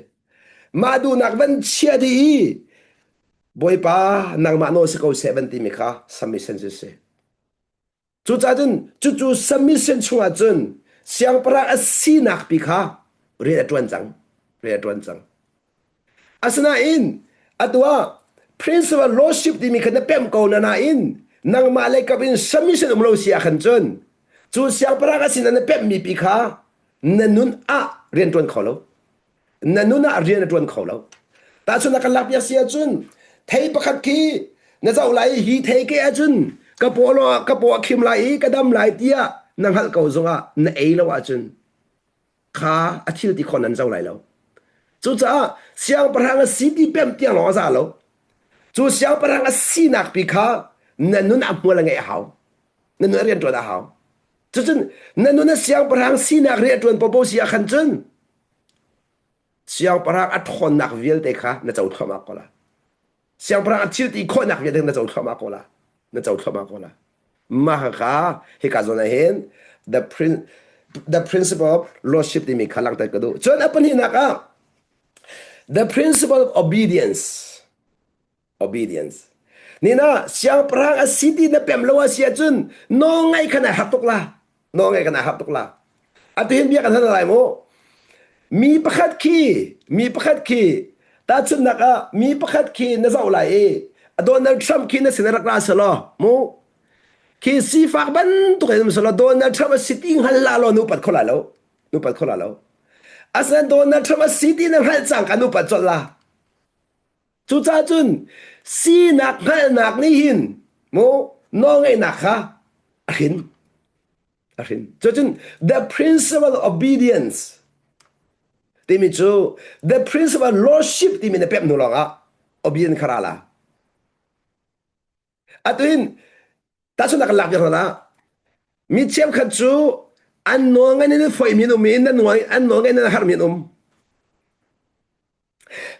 Mah duhnak van chiah dih i Bawipa nangmah nawl si ko seh van timi kha submission si si. Cucaah cun cucu submission chungah cun siangpahrang a sinak pi kha rian a ṭuan cang. Rian a ṭuan cang. Asinain atu ah principal lordship timi kha na pemh ko na nain nangmah lei kap in submission um lo si ah khan cun cu siangpahrang a sin ah na pemhmi pi kha na nun ah rian ṭuan kho lo. Na nun ah rian a ṭuan kho lo. Tahchun na kan lakpiak si ahcun thei pakhat khi na zoh lai i hi thei ke ahcun ka paw lo ka paw a khim lai i ka dam lai tiah na hngalh ko zongah na ei lo ahcun kha a thil ti khon an zo lai lo. Cucaah siangpahrang a si ti pemh tiang lawng a za lo. Cu siangpahrang a sinak pi kha na nun ah hmual a ngeih a hau. Na nun a rian ṭuan a hau. Cucun na nun a siangpahrang sinak rian a ṭuan popo si ah khan cun Siangpahrang a ṭhawnnak vialte kha na co thluahmah ko la. Siangpahrang a thil ti khawhnak vialte na co thluahmah ko la. Na co thluahmah ko la. Mah kha hika zawn ah hin the, prin, the principle of lordship timi kha langhter ka duh. Cun a pahnihnak ah the principle of obedience. Obedience. Nina siangpahrang a si ti na pem lo a si ahcun nawlngaih kha na har tuk la. Nawlngaih kha na har tuk la. Atu hin bia kan hal lai mu. Mi pakhat khi, mi pakhat khi, tahchunhnak ah mi pakhat khi na zoh lai i Donald Trump khi na sin rak ra selaw mu khi sifak bantuk in um selaw Donald Trump a si ti hngal la law nu pat kho la lo nu pat kho la lo asinain Donald Trump a si ti na hngalh cang ka nu pat colh la Cucaah cun sinak hngalhnak nih hin mu nawlngeihnak kha a hrin. A hrin. Cucun the principle of obedience timi cu the principle of lordship timi na pemh hnu lawngah obedience kha ra la. Atu hin tahchunhnak kan lak biak hna mi cheukhat cu an nawl ngan in foihmi an um i nan an nawl ngan in harmi an um.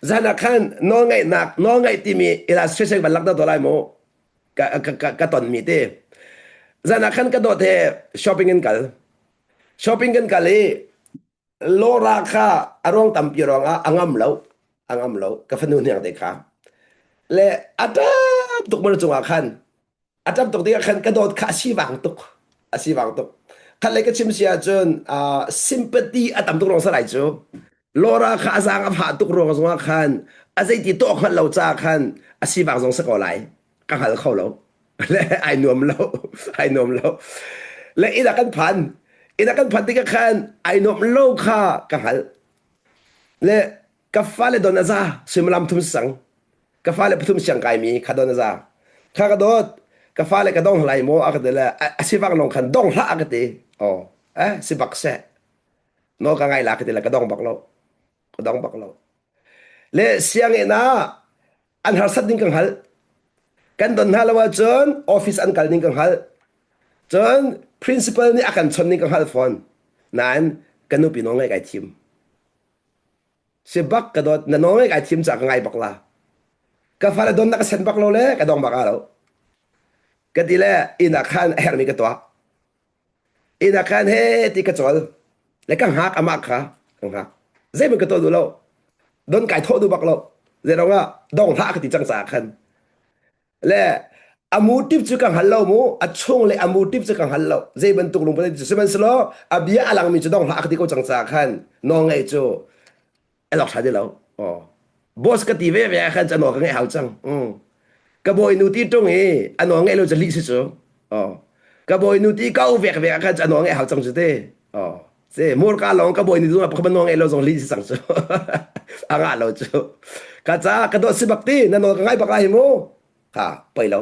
Zan ah khan nawlngaihnak nawlngaih timi illustration van lak deuh lai mu ka ka ka, ka tonmi te. Zan ah khan ka dawt he shopping in kal. Shopping kan kal i Laura kha a ruang tampi ruangah a ngam lo. A ngam lo. Ka fanu hniang te kha. Le a ṭap tuk mun cungah khan a ṭap tuk tikah khan ka dawt kha a sivang tuk. A sivang tuk. Khat lei ka chim si ahcun uh, sympathy a tam tuk ruang salai cu. Laura kha a zaang a fah tuk ruang zongah khan a zeiti tuah hngalh lo caah khan a sivang zong si ko lai. Ka hngal kho lo. Le ai nuam lo. Ai nuam lo. Le inn ah kan phan. Inn ah kan phan tikah khan ai nuam lo kha ka hngalh. Le ka fale don a za suimilam thum sang. Ka fale pathum siang kaimi kha don a za. Kha ka dawt. Ka fale ka dong hlai maw a ka ti le a sivang lawng khan dong hlah a ka ti. Oh, eh si bak seh. Nawl ka ngai la ka ti le ka dong bak lo. Ka dong bak lo. Le sianginn ah an harsat ding ka hngalh. Kan don hna lo ahcun office an kal ding ka hngalh. Cun principal nih a kan chon ding ka hngalh fawn. Nain ka nupi nawl ngaih kai thim. Si bak ka dawt na nawl ngaih kai thim caah ka ngai bak la. Ka fale don na ka sen bak lo le ka dong bak a lo. Ka ti le inn ah khan a herhmi ka tuah. Inn ah khan he ti ka cawl le ka hngak amah kha ka hngak. Zeihmanh ka tuah duh lo. Don kai thawh duh bak lo. Zeiruang ah dong hlah ka ti cang caah khan. Le a motive cu ka hngal lo mu. A chung le a motive cu ka hngal lo. Zei bantuk lungput cu sihmanhsehlaw a bia a langmi cu dong hlah ka ti ko cang caah khan nawlngaih cu a lok ṭha ti lo. Aw. Boss ka ti ve ve ah khan cu a nawl ka ngaih hau cang. Mm. Ka bawinu ti ṭung i a nawl ngaih lo cu lih si cu. Oh. Ka bawinu ti ka u vek vek ah khan cu a nawl ngaih hau cang cu te. Oh. Si murka lawng ka bawinu zong pakhat nawl ngaih lo zong lih si cang cu. A ngah lo cu. Ka ca ka dawt si bak ti na nawl ka ngai bak lai hi mu. Ha, poi lo.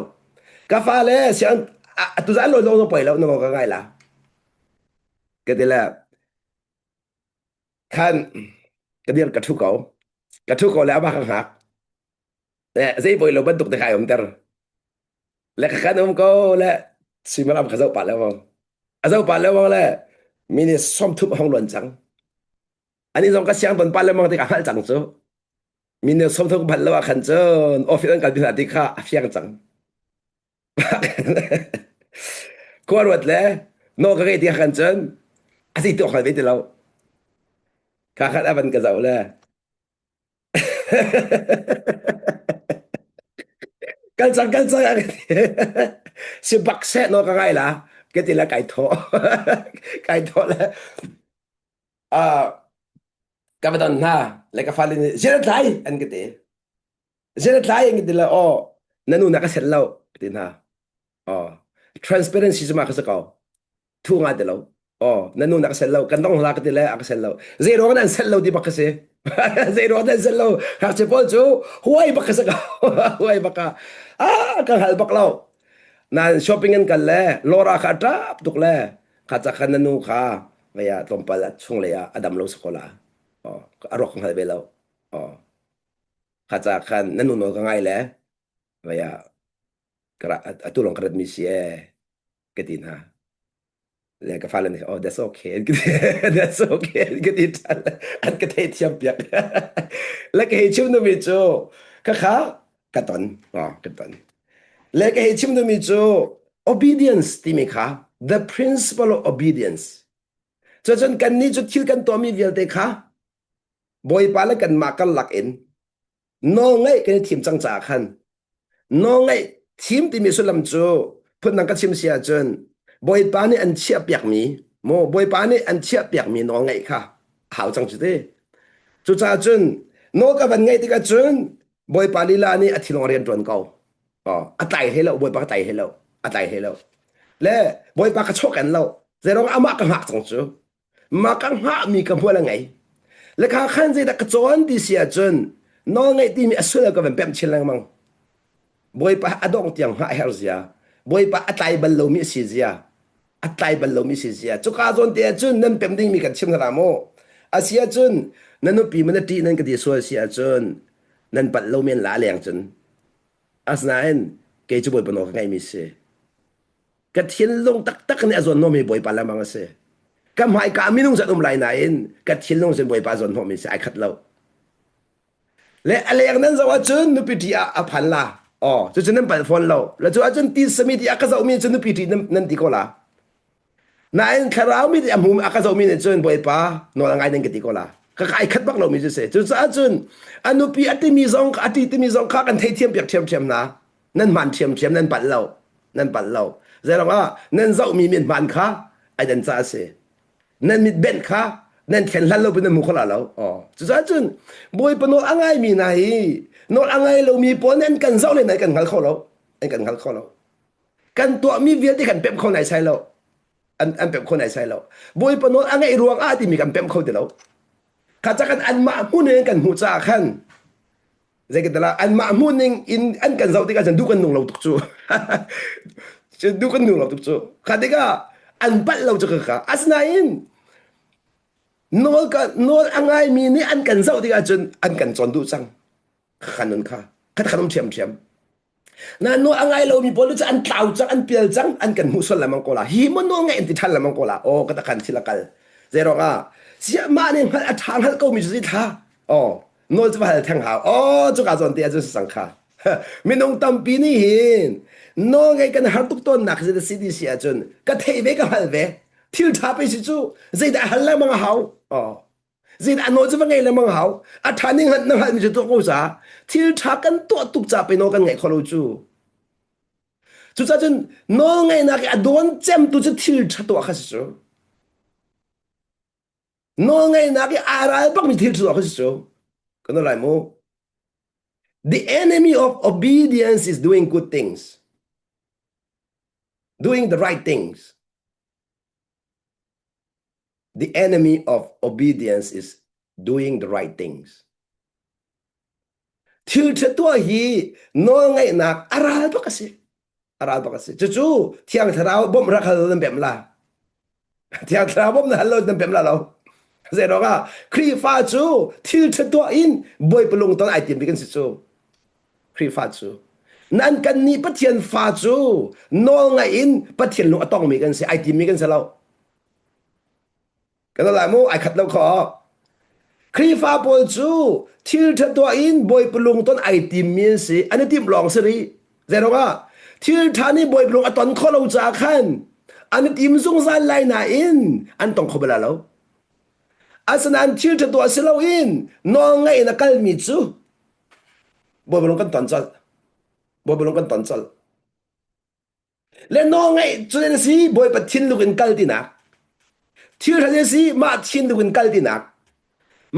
Ka fale siang atu zan lo zong poi lo na nawl ka ngai la. Ka ti le khan ka dir ka ṭhu ko. Ka ṭhu ko le amah ka hngak. Eh, zei poi lo bantuk te kai um ter. Le ka kan um ko le suimilam ka zoh pah lengmang. A zoh pah lengmang le mi nih 30 hong luan cang. Ani zong ka siang ton pah lengmang tik a hngalh cang cu. Mi nih 30 bal lo ah khan cun office an kalpi hna ti kha a fiang cang. Khua ruat le naw ka ngei ti khan cun a si tuak hngal ve ti lo. Kha khat a van ka zoh le kal cang kal cang si bak seh naw ka ngai la ka ti le kai thawh kai thawh le ah ka va don hna le ka fale nih zir tlai an ka ti zir tlai an ka ti le aw na nu na ka set lo ka ti hna aw transparency cu ma ka si ko thu nga ti lo oh na nu na ka sel lo kan dong hla ka ti le a ka sel lo zei ruang nan sel lo ti bak ka si zei ruang nan sel lo ngakchia pawl cu huai bak ka si ko huai bak ka ah ka hal bak lo nan shopping an kal le Laura kha a tap tuk le kha ca khan na nu kha vaya tlawmpal chung lei ah a dam lo sakola oh a ruak ka hngal ve lo oh kha ca khan na nu nawl ka ngai le vaya atu lawng ka rat mi si e ka ti hna. Le ka fale nih oh that's okay that's okay ka ti ṭhan an ka theithiam piak. Le ka hei chim duhmi cu khakha ka ton oh ka ton. Le ka hei chim duhmi cu obedience timi kha the principle of obedience. Cucun kannih cu thil kan tuahmi vialte kha Bawipa le kanmah karlak in Nawlngaih kan i thim cang caah khan nawlngaih thim timi sullam cu phundang ka chim si ahcun Bawipa nih an chiahpiakmi maw Bawipa nih an chiahpiakmi nawlngaih kha a hau cang cu ti. Cucaah cun nawl ka van ngaih tikah cun Bawipa lila nih a thinlung a rian ṭuan ko. Oh, a tlai hlei lo, Bawipa ka tlai hlei lo, a tlai hlei lo. Le Bawipa ka chawken lo. Zeiruang amah ka hngak cang cu. Mah ka hngahmi ka hmual a ngei. Le kha khan zeidah ka cawn ti si ahcun nawlngaih timi a sullam ka van pemh chin lengmang. Bawipa a dongh tiang hngah a herh zia, Bawipa a tlai bal lomi a si zia, a tlai bal lomi si zia. Cuka zawn te ahcun nan pemh dingmi kan chim hna mu. A si ahcun na nupi ma na ṭih nan ka ti sual si ahcun nan palh lo men la leng cun. Asinain kei cu Bawipa nawl ka ngaihmi si. Ka thinlung taktak nih a zawnhnawhmi Bawipa lengmang a si. Ka hmaika minung cu an um lai nain ka thinlung cun Bawipa zawnhnawhmi si ai khat lo. Le a leng nan zoh ahcun nupi ṭi ah a phan la. Aw, cucu nan palh fawn lo. Le cu ahcun tisami ti a ka zohmi cu nupi ṭi nan, nan ti ko la. Nain thlarau mi ti a hmu a ka zohmi nih cun Bawipa nawl a ngai nan ka ti ko la. Ka ka ai khat bak lomi cu si. Cucaah cun a nupi a timi zong a ṭi timi zong kha kan theithiam piak ṭhiamṭhiam hna. Nan hmaan ṭhiamṭhiam nan palh lo nan palh lo zeirong ah nan zohmi min hmaan kha ai dan ca a si nan mit benh kha nan thlen hlan lo pin nan hmu kho la lo aw cucaah cun bawipa nawl a ngaimi hna hi nawl a ngai lomi pawl nih an kan zoh len an kan hngal kho lo an kan hngal kho lo kan tuahmi vialte kan pemh kho nai sai lo an an pemh kho nai sai lo bawipa nawl a ngaih ruang ah timi kan pemh kho ti lo kha ca kan anmah hmun in kan hmuh caah khan Zeikatala anmah hmuhning in an kan zoh tikah cun duh kan nung lo tuk cu. Duh kan nung lo tuk cu. Kha tikah an palh lo cu ka ka. Asinain nawl ka nawl a ngaimi nih an kan zoh tikah cun an kan cawn duh cang. Kha nun kha. Kha khan um ṭhiamṭhiam. Na nawl a ngai lomi pawl cu an tlau cang, an pial cang, an kan hmuh sual lengmang ko la. Hi maw nawl ngaih an ti ṭhan lengmang ko la. Aw ka takhan thil a kal. Zeiruang ah siah mah nih hngalh a ṭha hngalh komi cu thla. Aw nawl cu va hal theng hau. Aw cuka zawn te ah cun si cang kha. Minung tampi nih hin nawl ngaih kan har tuk tawnnak hi si ti si ahcun ka theih ve ka hngalh ve. Thil ṭha pe si cu zeidah hal lengmang a hau. Aw Zeidah nawl cu va ngei lengmang hau. A ṭha ning na hngalhmi cu tuah ko ca. Thil ṭha kan tuah tuk ca pe nawl kan ngaih kho lo cu. Cucaah cun nawl ngaihnak i a dawn cemtu cu thil ṭha tuah kha si cu. Nawl ngaihnak i aa ral bakmi thil ṭha tuah kha si cu. Kan lai mu. The enemy of obedience is doing good things, doing the right things. The enemy of obedience is doing the right things. Thil ṭha tuah hi nawlngaihnak a ral bak a si. A ral bak a si. Cucu Thiang Thlarau bawmh rak hal nan pemh la. Thiang Thlarau bawmh na hal lo nan pemh la lo. Zeiruang ah Khrihfa cu thil ṭha tuah in Bawipa lungton ai tim bik an si cu. Khrihfa cu. Nan kan nih Pathian fa cu nawlngaih in Pathian lung a tongmi kan si, ai timmi kan si lo. Kan lai mu ai khat lo kho. Khrihfa pawl cu thil ṭha tuah in Bawipa lungton ai timmi an si. An i timh lawng si rih. Zeiruang ah thil ṭha nih Bawipa lung a ton khawh lo caah khan an i tim zungzal lai nain an tong kho bal lo. Asinain thil ṭha tuah si loin nawlngaih in a kalmi cu Bawipa lung kan ton colh. Bawipa lung kan ton colh. Le nawlngaih cu na si Bawipa thinlung in kal tinak. Thil ṭha na si mah thinlung in kal tinak.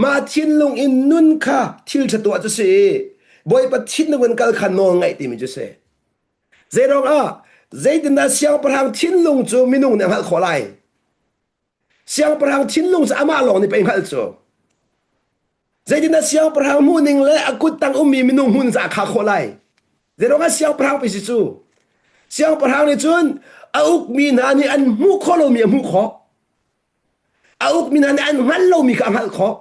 Mah thinlung in nun kha thil ṭha tuah cu si. Bawipa thinlung in kal kha nawlngaih timi cu si. Zeiruang ah zeitindah siangpahrang thinlung cu minung nih a hngalh khawh lai? Siangpahrang thinlung cu amah lawng nih pei hngalh cu. Zeitindah siangpahrang hmuhning le a kuttang ummi minung hmun cu a khah khawh lai? Zeiruang ah siangpahrang pei si cu? Siangpahrang nih cun a ukmi hna nih an hmuh khawh lomi a hmuh khawh. A ukmi hna nih an hngalh lomi kha a hngalh khawh.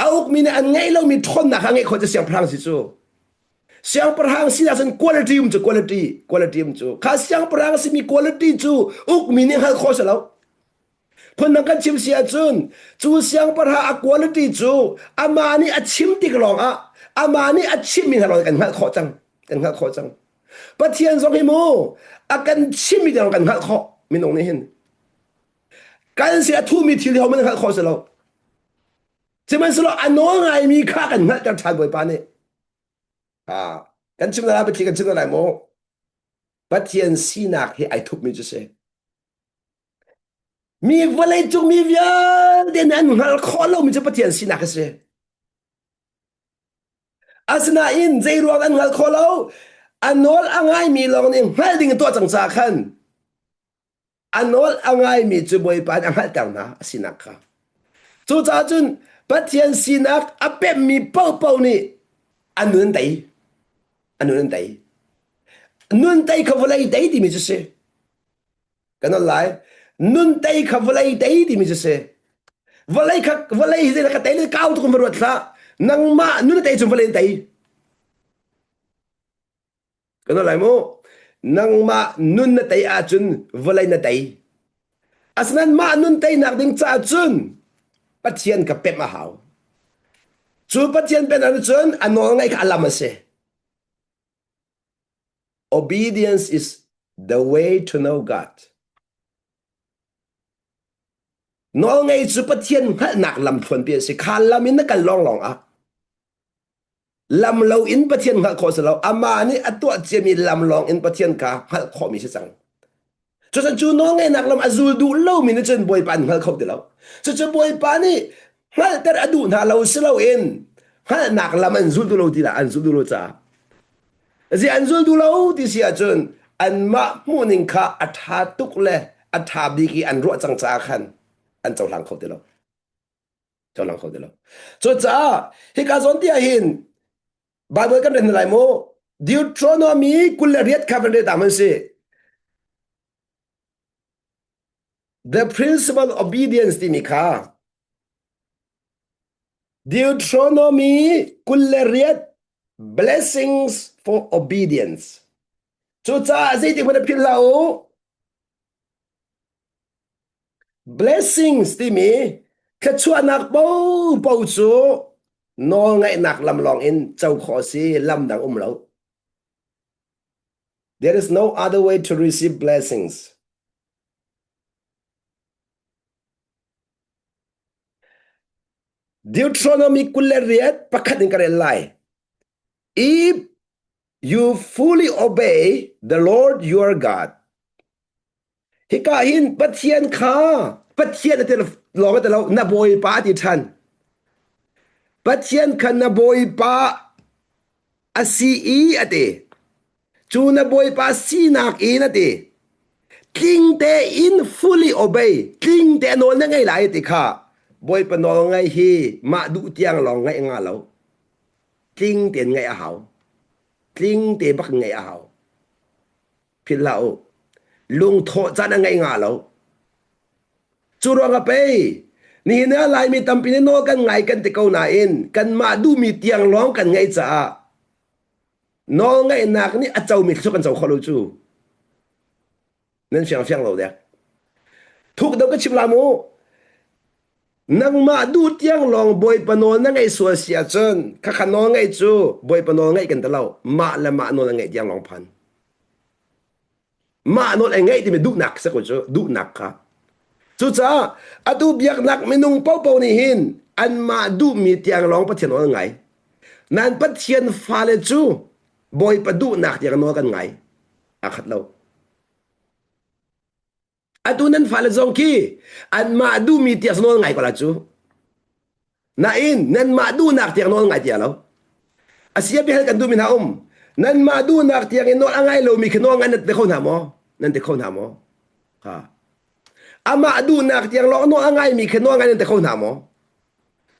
A ukmi nih an ngeih lomi ṭhawnnak kha a ngeih khawh cu siangpahrang si cu. Siangpahrang sinak cun quality um cu quality quality um cu kha siangpahrang simi quality cu ukmi nih hngalh khawh si lo. Phundang kan chim si ahcun cu siangpahrang a quality cu amah nih a chim tik lawng ah amah nih a chimmi hna lawng kan hngalh khawh cang kan hngalh khawh cang. Pathian zong hi mu a kan chimmi te lawng kan hngalh khawh minung nih hin. Kan si a thumi thil hi ho man hngalh khawh si lo. Sihmanhsehlaw a nawl ngaimi kha kan hngalhter ṭhan Bawipa nih. Ah, kan chim lai Pathian kan chim lai maw? Pathian sinak hi ai thupmi cu si. Mi vawlei cung mi vialte nih an hngalh khawh lomi cu Pathian sinak a si. Asinain zei ruang an hngalh khawh lo? A nawl a ngaimi lawng nih hngalh ding in tuah cang caah khan a nawl a ngaimi cu Bawipa nih a hngalhter hna a sinak kha. Cucaah cun Pathian sinak a pemmi paohpaoh nih an nun an tei. An nun an tei. Nun tei kha vawlei tei timi cu si. Kan on lai. Nun tei kha vawlei tei timi cu si. Vawlei kha vawlei hi ka tei le kau tuk in va ruat hlah. Nangmah nun tei cu vawlei tei. Kan lai mu. Nangmah nun na tei ahcun vawlei na tei. Asinain mah nun teinak ding caah cun Pathian ka pemh a hau. Cu Pathian pemh ahcun a nawl ngaih kha a lam a si. Obedience is the way to know God. Nawlngei cu Pathian hngalhnak lamthluanpi a si. Kha lam in na kal lawnglawng ah Lam lo in Pathian hngalh khawh si lo. Amah nih a tuah ciami lam lawng in Pathian kha hngalh khawhmi si cang. Cucun cu nawlngeihnak lam a zul duh lomi nih cun Bawipa an hngal kho ti lo. Cucu Bawipa nih hngalhter a duh hna lo si loin hngalhnak lam an zul duh lo ti lah an zul duh lo caah. Zi an zul duh lo ti si ahcun anmah hmuhning kha a ṭha tuk le a ṭha bik i an ruah cang caah khan an cohlang kho ti lo. Cohlang kho ti lo. Cucaah hika zawn ti ah hin Bible kan rel lai mu Deuteronomy 28 kha kan rel ta man si. The principle obedience timi kha Deuteronomy 28 blessings for obedience. Cucaah zeitik hmanh philh hlah u. Blessings timi thluachuahnak paohpaoh cu nawlngaihnak lam lawng in co khawh a si, lam dang um lo. There is no other way to receive blessings. Deuteronomy 28 pakhat in ka rel lai. If you fully obey the Lord your God, Hika hin Pathian kha Pathian a ti lawng a ti lo na Bawipa a ti ṭhan. Pathian kha na Bawipa. A si i a ti. Cu na Bawipa sinak in a ti. Tling tein fully obey, tling te nawl na ngei lai ti kha Bawipa nawl ngaih hi mah duh tiang lawng ngaih nga lo. Tling tein ngaih a hau. Tling te bak ngaih a hau. Philh hlah u. Lungthawh caan a ngaih nga lo. Cu ruangah pei nihin ah Laimi tampi nih nawl kan ngai kan ti ko nain kanmah duhmi tiang lawng kan ngaih caah nawl ngaihnak nih a comi thluachuah kan co kho lo cu. Nan fiang fiang lo dek. Thuk deuh ka chim la mu. Nangmah duh tiang lawng Bawipa nawl na ngaih sual si ahcun khakha nawl ngaih cu Bawipa nawl ngaih kan ti lo. Mah le mah nawl na ngaih tiang lawng phan. Mah nawl ai ngaih timi duhnak si ko cu duhnak kha. Cucaah atu biaknak minung paohpaoh nih hin anmah duhmi tiang lawng Pathian nawl an ngai. Nan Pathian fale cu Bawipa duhnak tiang nawl kan ngai. Aa khat lo. Atu nan fale zong khi anmah duhmi tiang nawl ngai ko la cu. Nain nanmah duhnak tiang nawl ngai tia lo. Asia bihal kan duhmi hna um. Nanmah duhnak tiang in nawl a ngai lomi khi nawl ngai nan ti kho hna maw? Nan ti kho hna maw? Ha. Amah duhnak tiang lawng nawl a ngaimi khi nawl ngai nan ti kho hna maw?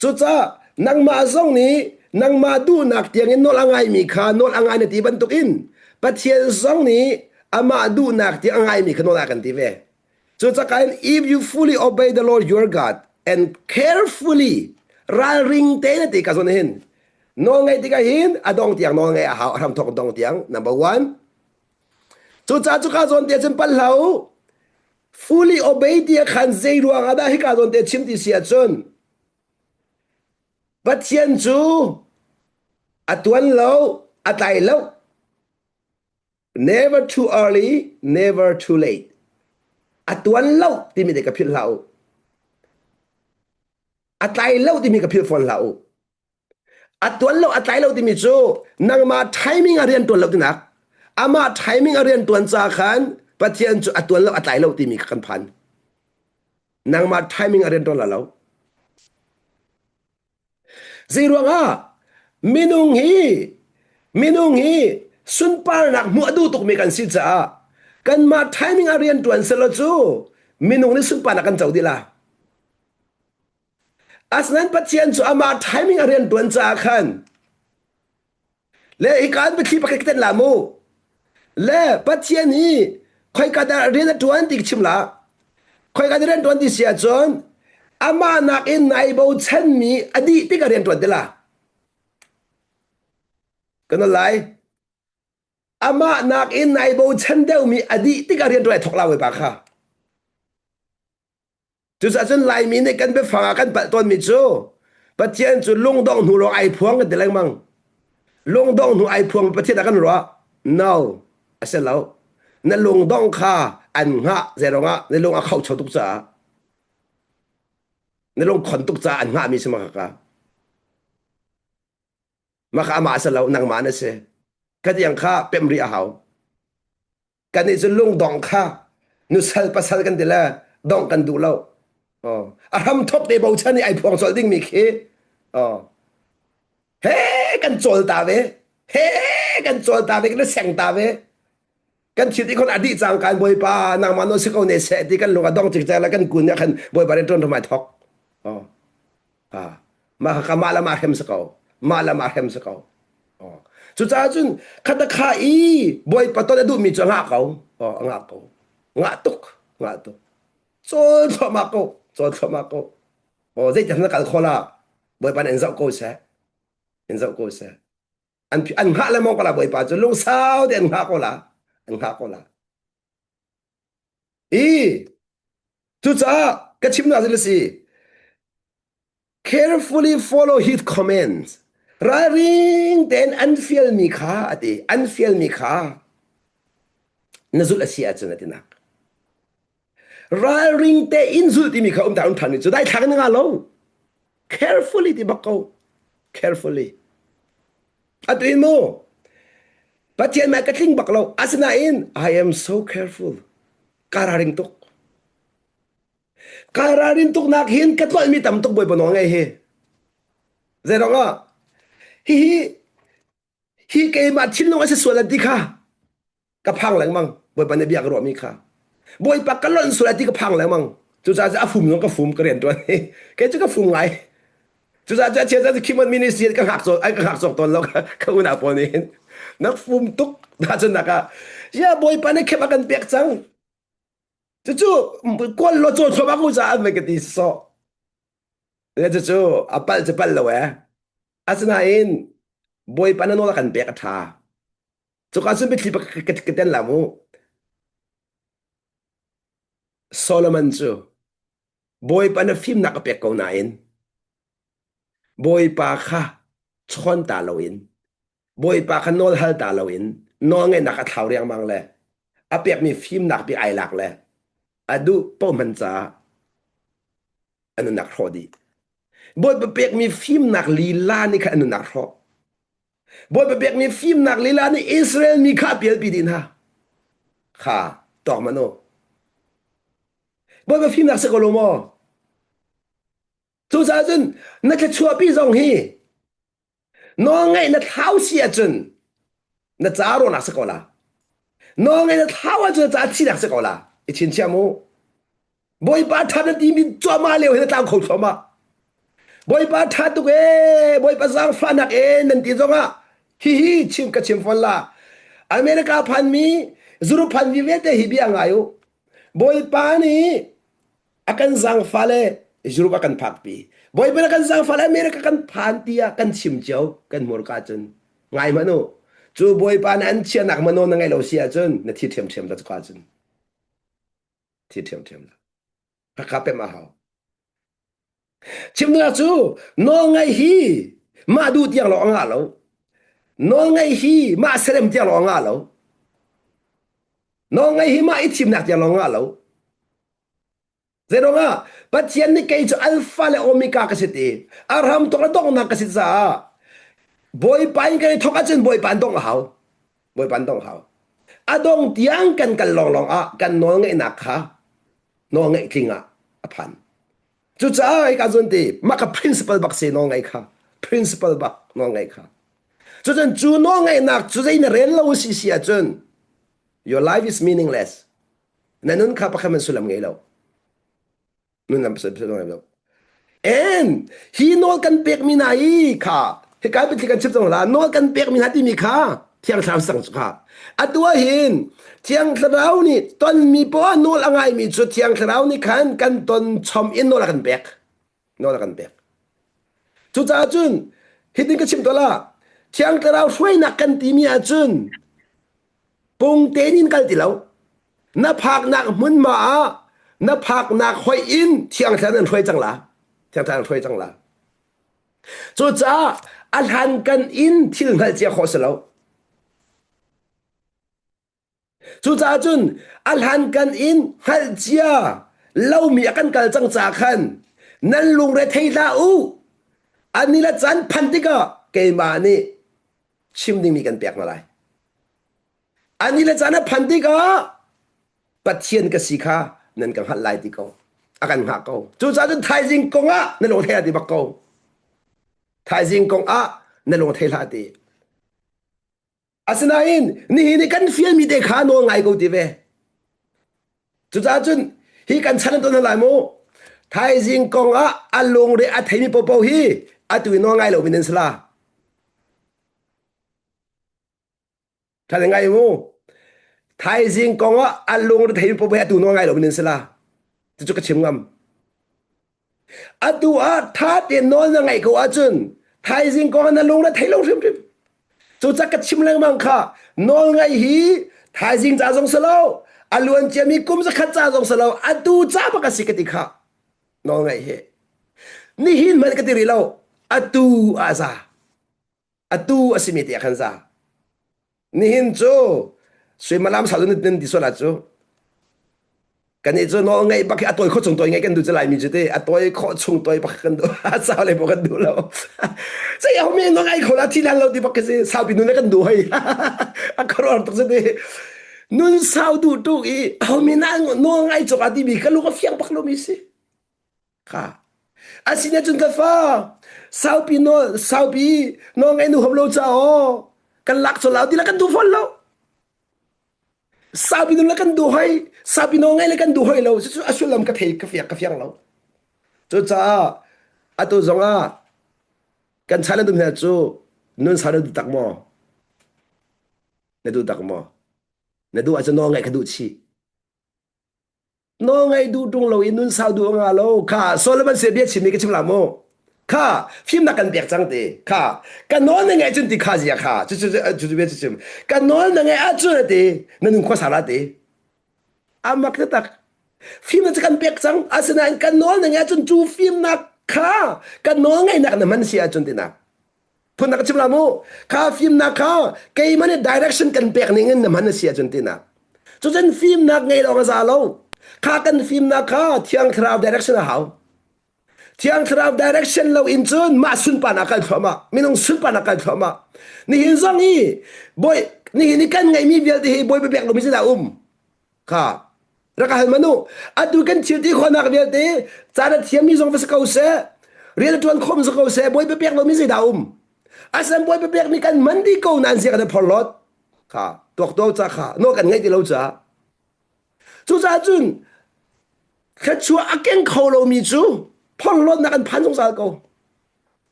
Cucaah nangmah zong nih nangmah duhnak tiangin nawl a ngaimi kha nawl a ngai na ti bantukin Pathian zong nih amah duhnak tiang a ngaimi kha nawl a kan ti ve. Cucaah in if you fully obey the Lord your God and carefully ralring te na ti ka zawn hin nawl ngaih tikah hin a dong tiang nawl ngaih a hau a hramthawk dong tiang number one cucaah cuka zawn te cun pal hlah u Fully obey ti ah khan zei ruang ah dah hika zawn te chim ti si ahcun Pathian cu a tuan lo, a tlai lo. Never too early, never too late. A tuan lo timi te ka philh hlah u. A tlai lo timi ka philh fawn hlah u. A tuan lo a tlai lo timi cu nangmah timing a rian tuan lo tinak amah timing a rian tuan ca khan Pathian cu a tuan lo a tlai lo timi kha kan phan. Nangmah timing a rian tuan la lo. Zei ruangah minung hi minung hi sunparnak hmuh a duh tukmi kan si caah kanmah timing a rian tuan selaw cu minung nih sunparnak kan co dih la. Asinain Pathian cu amah timing a rian ṭuan caah khan le hika an biathli pakhat ka tenh la mu. Le Pathian hi khoika dah rian a ṭuan ti ka chim la. Khoika dah rian ṭuan ti si ahcun amah nakin nai bochanmi a dih tik ah rian ṭuan ti la. Ka nawl lai. Amah nakin nai bochan deuhmi a dih tik ah rian ṭuan ai thawk la Bawipa kha. Cucaah cun Laimi nih kan biafang ah kan palh tawnmi cu Pathian cu lungdong hnu lawng ai phuang kan ti lengmang. Lungdong hnu ai phuang Pathian ah kan ruah. No, a si lo. Na lungdong kha an hngah zei ah na lung a khocho tuk caah na lung khon tuk caah an hngahmi si ma kha. Mah kha amah a si lo, nangmah na si. Khatiang kha pemh rih a hau. Kan nih cu lungdong kha nusal pasal kan ti le dongh kan duh lo. Oh. A hramthok te bochan i ai phuang colh dingmi khi oh. He kan cawl ta ve. He kan cawl ta ve kan seng ta ve. Kan thil ti khon a dih cang kan bawipa nangmah no si ko ne seh ti kan lung a dong cikcek le kan kun ya khan bawipa rian ṭuan rum ai thok. Oh. Ah, mah kha mah le mah hrem si ko. Mah le mah hrem si ko. Oh. Cucaah cun khata kha i bawipa ton a duhmi cu a ngah ko. Oh, a ngah ko. Ngah tuk, ngah tuk. Cawl thluahmah ko, cawl thluahmah ko. Oh, zeitin na kal kho la? Bawipa nih in zoh ko seh. In zoh ko seh. An an hngah lengmang ko la Bawipa cu lungsau te an hngah ko la. An hngah ko la. I cucaah ka chimnak cu si carefully follow his commands ralring tein an fialmi kha a ti an fialmi kha na zulh a si ahcun a ti nak ralring tein zulh timi kha um ta um than mi cu dai thlak na nga lo carefully ti bak ko carefully atu in mu Pathian mah ka tling bak lo asinain I am so careful ka ralring tuk ka ralrin tuk nak hin ka tlolh mi tam tuk bawipa nawl ngei hi zei rong ah hihi. Hi keimah thinlung a si sual an ti kha ka phang lengmang. Bawipa nih bia ka ruahmi kha. Bawipa ka lonh sual ti ka phang lengmang. Cucaah a fum zong ka fum ka rian ṭuan. Kei cu ka fum ngai. Cucaah cu a chia cu Kimon ministry ka hngak cawk ka hngak cawk tawn lo ka unau pawl nih hin. Na fum tuk na cun nak ah ya Bawipa nih khep a kan pek cang. Cucu kual lo caw thluahmah ko caah an ka ti sawh. Le cucu a palh cu palh lo eh. Asinain Bawipa na nawl a kan pek a ṭha. Cuka cun biathli ka tel la mu. Solomon cu Bawipa na fimnak a pek ko nain Bawipa kha chawn ta loin Bawipa kha nawl hal ta loin nawlngeihnak a thlau riangmang le a pekmi fimnak pi ai lak le a duh paoh hman caah a nunnak hrawh dih. Bawipa pekmi fimnak lila nih khan a nunnak hrawh. Bawipa pekmi fimnak lila nih Israel mi kha a pialpi dih hna. Kha tawk man u. Bawipa fimnak si ko lo maw? Cucaah cun na thluachuahpi zong hi Nawlngaih na thlau si ahcun na ca rawhnak si ko la. Nawlngaih na thlau ahcun na ca thihnak si ko la. I chinchiah mu. Bawipa ṭha na timi cuahmah lio hi na tlau kho thluahmah. Bawipa ṭha tuk ee, Bawipa zaangfahnak ee nan ti zongah hihi chim ka chim fawn la. America phanmi, Europe phanmi vialte hi bia ngai u. Bawipa nih a kan zaangfah le Europe a kan phakpi. Bawipa na kan zaangfah le America kan phan tiah kan chim cio kan hmurka cun ngai hmanh u. Cu Bawipa na an chiahnak mano na ngeih lo si ahcun na thi ṭhiamṭhiam la cuka cun. Thi ṭhiamṭhiam la. Hakha pem a hau. Chimnak cu nawlngaih hi mah duh tiang lawng a ngah lo. Nawlngaih hi mah serem tiang lawng a ngah lo. Nawlngaih hi mah i thimnak tiang lawng a ngah lo. Zeiruangah Pathian nih kei cu Alpha le Omega ka si ti. A hram thawk le donghnak ka si caah Bawipa in kan i thawk ahcun Bawipa an dongh a hau. Bawipa an dongh a hau. A dong tiang kan kal lawnglawng ah kan nawlngeihnak kha nawlngeih tling ah a phan. Cucaah hika cun ti mah ka principle bak si nawlngeih kha principle bak nawlngeih kha. Cucun cu nawlngeihnak cu zei na rel lo si si ahcun your life is meaningless. Na nun kha pakhat man sullam ngei lo. Nun lam sullam ngei lo. And hi nawl kan pekmi hna hi kha hika biathli kan chim cang la nawl kan pekmi hna timi kha Thiang Thlarau sang cu kha atu ah hin Thiang Thlarau nih tonmi poah nawl a ngaimi cu Thiang Thlarau nih khan kan ton chom in nawl a kan pek nawl a kan pek cucaah cun hitin ka chim to la Thiang Thlarau hruainak kan timi ahcun Pung tein in kal ti lo. Na phaknak hmunhma ah na phaknak hoih in Thiang Thlarau an hruai cang la. Thiang Thlarau an hruai cang la. Cucaah a hlankan in thil hngalh cia khawh si lo. Cucaah cun a hlankan in hngalh cia lomi a kan kal cang ca khan nan lungre thei hlah u. Ani le caan phan tikah keimah nih chim dingmi kan pek hna lai. Ani le caan a phan tikah Pathian ka si kha nan ka hngalh lai ti ko. A kan hngah ko. Cucaah cun thaizing kong ah na lung thei ti bak ko. Thaizing kong ah na lung thei hlah ti. Asinain nihin i kan fialmi te kha nawl ngai ko ti ve. Cucaah cun hi kan chan an ton lai mu. Thaizing kong ah a lungre a theimi popo hi atu i nawl ngai lomi nan si la. Ṭha ngai mu. Thaizing kong ah a lungre theimi popo hi atu nawl ngai lomi nan si la. Cucu ka chim ngam. Atu ah ṭha tein nawl na ngaih ko ahcun thaizing kong ah na lungre thei lo hrimhrim. Cucaah ka chim lengmang kha nawl ngaih hi thaizing ca zong si lo, a luan ciami kum zakhat ca zong si lo, atu ca bak a si ka ti kha nawl ngaih hi. Nihin hmanh ka ti rih lo, atu ah za. Atu a simi te ah khan za. Nihin cu suimilam sau nan ti sual ah cu kan i cu nawl ngeih bak hi a tawi khawh chung tawi ngeih kan duh cu laimi cu ti a tawi khawh chung tawi bak kan duh a sau le kan duh lo sei ho mi nawl ngai kho la thi lan lo ti bak khi si saupi nun kan duh hoi a khuaruahhar tuk si ti nun sau duh tuk i ho mi na nawl ngai cawk a ti mi ka lung a fiang bak lo mi si Kha. Asina cun ka fa saupi nawl saupi nawl ngai nu hom lo ca aw. Kan lak colh lo ti le kan duh fawn lo. Saupi nun le kan duh hoi, saupi nawl ngai le kan duh hoi lo. Cucu a sullam ka thei ka fiang ka fiang lo. Cucaah atu zong ah kan chan na dum hna cu nun sau na duh tak maw? Na duh tak maw? Na duh ahcun nawl ngaih ka duh chih. Nawlngaih duh ṭung lo i nun sau duh nga lo. Kha Solomon se bia chimmi ka chim la mu. Kha fimnak kan pek cang ti. Kha ka nawl na ngaih cun ti kha zia kha. Cu cu cu cu bia cu chim. Ka nawl na ngaih ahcun a ti. Na nun khua sa la ti. Amak taktak. Fimnak cu kan pek cang. Asinain kan nawl na ngaih ahcun cu fimnak kha kan nawl ngaihnak na hman si ahcun tinak. Phun ka chim la mu. Kha fimnak kha keimah nih direction kan pek ning in na hman a si ahcun tinak. Cucun fimnak ngei lawng a za lo. Kha kan fimnak kha Thiang Thlarau direction a hau. Thiang Thlarau direction lo in cun mah sunparnak kal thluahmah. Minung sunparnak kal thluahmah. Nihin zong hi bawi nihin i kan ngeihmi vialte hi bawi pek lomi zeidah um? Kha rak hal manu atu kan thil ti khawhnak vialte caan a thiammi zong va si ko seh rian a ṭuan khawm si ko seh bawipa pek lomi zeidah um asan bawipa pekmi kan man dih ko nain zia kan i phorhlawt kha tuak to ca kha no kan ngaih ti lo ca cucaah cun thluachuah a keng kho lomi cu phorhlawtnak an phan zungzal ko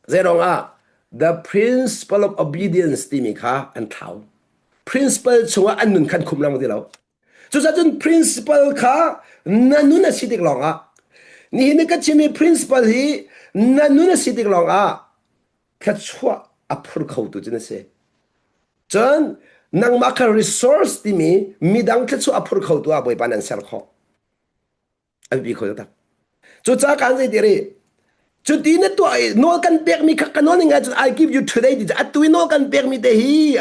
Zeiruang ah the principle of obedience timi kha an thlau. Principle chungah an nun khan khum lang ti lo. Cucaah cun principle kha na nun a si tik lawngah nihin ni ka chimmi principle hi na nun a si tik lawngah thluachuah a phur khotu cu na si. Cun nangmah kha resource timi midang thluachuah a phur khotu ah Bawipa nan ser khawh. An pi kho taktak. Cucaah kan zei ti ri cuti na tuah i nawl kan pekmi kha ka nawl ning ahcun I give you today ti atu i nawl kan pekmi te hi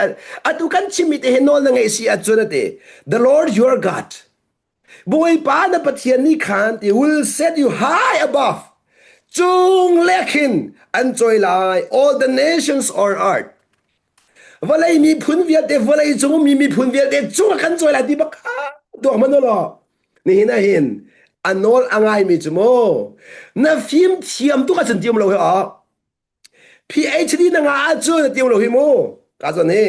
atu kan chimmi te hi nawl na ngeih si ahcun a ti the Lord your God Bawipa na Pathian nih khan ti will set you high above cung lek hin an cawi lai all the nations on earth vawlei miphun vialte vawlei cung mi miphun vialte cung ah kan cawi lai ti bak tuak hmanh law nihin ah hin a nawl a ngaimi cu mu na fim thiam tuk ahcun ti um lo hi aw PhD na ngah ahcun ti um lo hi mu ka zawn hi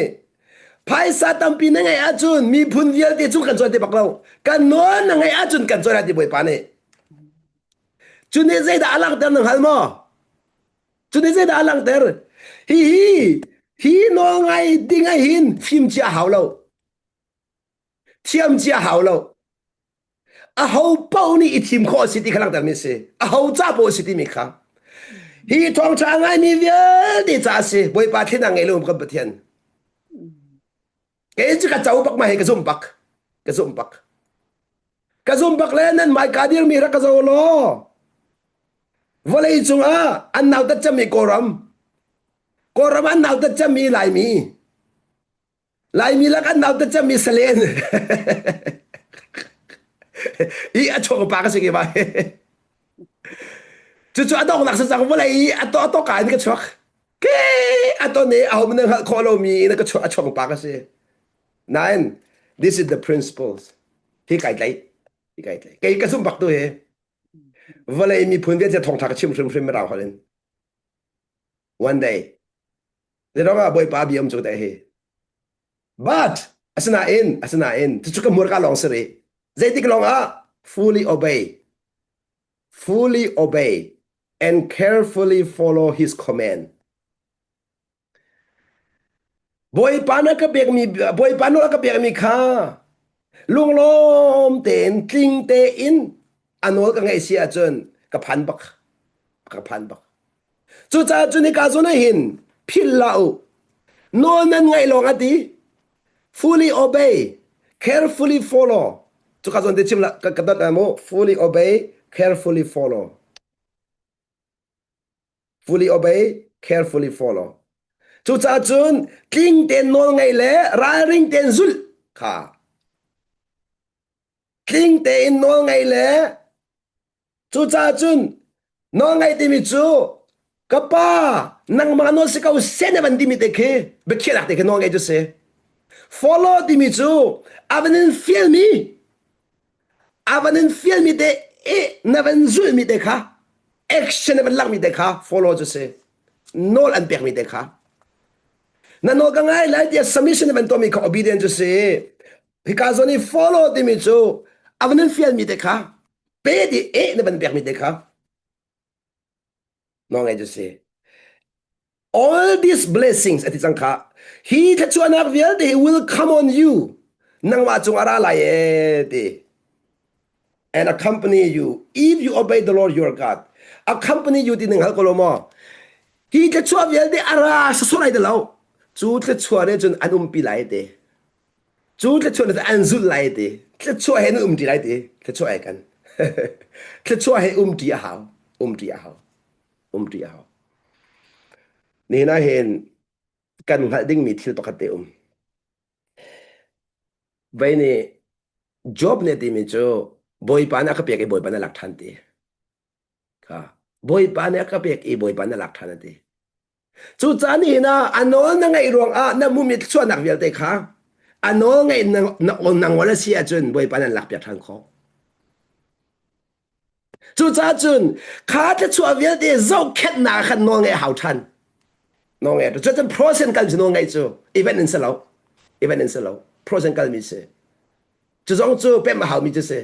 phaisa tampi na ngeih ahcun miphun vialte cu kan cawi ti bak lo kan nawl na ngeih ahcun kan cawi lai ti bawipa nih cu nih zeidah a langhter na hngal maw cu nih zeidah a langhter hihi hi nawl ngai ding ah hin fim cia hau lo thiam cia hau lo aho paoh nih i thim khawh a si ti kha langhtermi a si aho ca paoh a si timi kha hi thawngṭha a ngaimi vialte ca a si bawipa thlen ngei lo kan pathian kei cu ka co bak ma hi ka zum bak ka zum bak ka zum bak le nan mai ka dirmi rak ka zo law vawlei cungah an nautat cemmi kawlram kawlram an nautat cemmi laimi Laimi lak an nautat cemmi salen. I a chuak pa ka si ke bai. Cucu a donghnak sa cang vawlei i a to a to ka in ka chuak. Ke a to ne a hom na hngalh khawh lomi in ka chuak a chuak pa ka si. Nain this is the principles. Hi kai tlai. Hi kai tlai. Kei ka zum bak tu hi. Vawlei miphun vialte thawngtha ka chim hrimhrim mirang holh in. One day. Zeirong ah Bawipa bia um cu te hi. But asinain asinain cucu ka hmurka lawng si rih. Zeitik lawng ah fully obey fully obey and carefully follow his command. Bawipa na ka pekmi Bawipa nawl a ka pekmi kha lunglawm tein tling tein a nawl ka ngaih si ahcun ka phan bak ka phan bak Cucaah cun hika zawn ah hin philh hlah u. Nawl nan ngaih lawng a ti. Fully obey, carefully follow. Cuka zawn te chim la ka, ka dot mu. Fully obey, carefully follow. Fully obey, carefully follow. Cucaah cun tling tein nawl ngaih le ralring tein zulh kha tling tein nawl ngaih le Cucaah cun nawlngaih timi cu ka pa nangmah nawl si ko seh na van timi te khi biakhiahnak te khi nawlngaih cu si. Follow timi cu a van in fialmi a van in fialmi te i na van zulhmi te kha action na van lakmi te kha follow cu si. Nawl an pekmi te kha. Na nawl ka ngai lai tiah submission na van tuahmi kha obedient cu si. Hika zawn i follow timi cu a van in fialmi te kha pe ti e na van pekmi te kha nawlngaih cu si. All these blessings a ti cang kha hi thluachuahnak vialte hi will come on you nangmah cung a ra lai e ti and accompany you if you obey the Lord your God accompany you ti ning hal ko lo maw hi thluachuah vialte a ra sasawh lai ti lo cu thluachuah nih cun an umpi lai te cu thluachuah nih an zulh lai te thluachuah he nan umṭi lai te thluachuah he kan thluachuah he umṭi a hau umṭi a hau umṭi a hau nihin ah hin kan hngalh dingmi thil pakhat te um Vei nih Job nih a timi cu Bawipa nih a ka pek i Bawipa nih a lak ṭhan ti. Kha Bawipa nih a ka pek i Bawipa nih a lak ṭhan a ti. Cucaah nihin ah a nawl na ngaih ruangah na hmuhmi thluachuahnak vialte kha a nawl ngaih na, na, na ngol a si ahcun Bawipa nih an lakpiak ṭhan khawh. Cucaah cun kha thluachuah vialte zohkhenhnak ah khan nawl ngeih a hau ṭhan. Nawl ngeih a Cucun procent kal cu nawl ngeih cu event in si lo. Event in si lo. Procent kalmi si. Cu zong cu pemh a haumi cu si.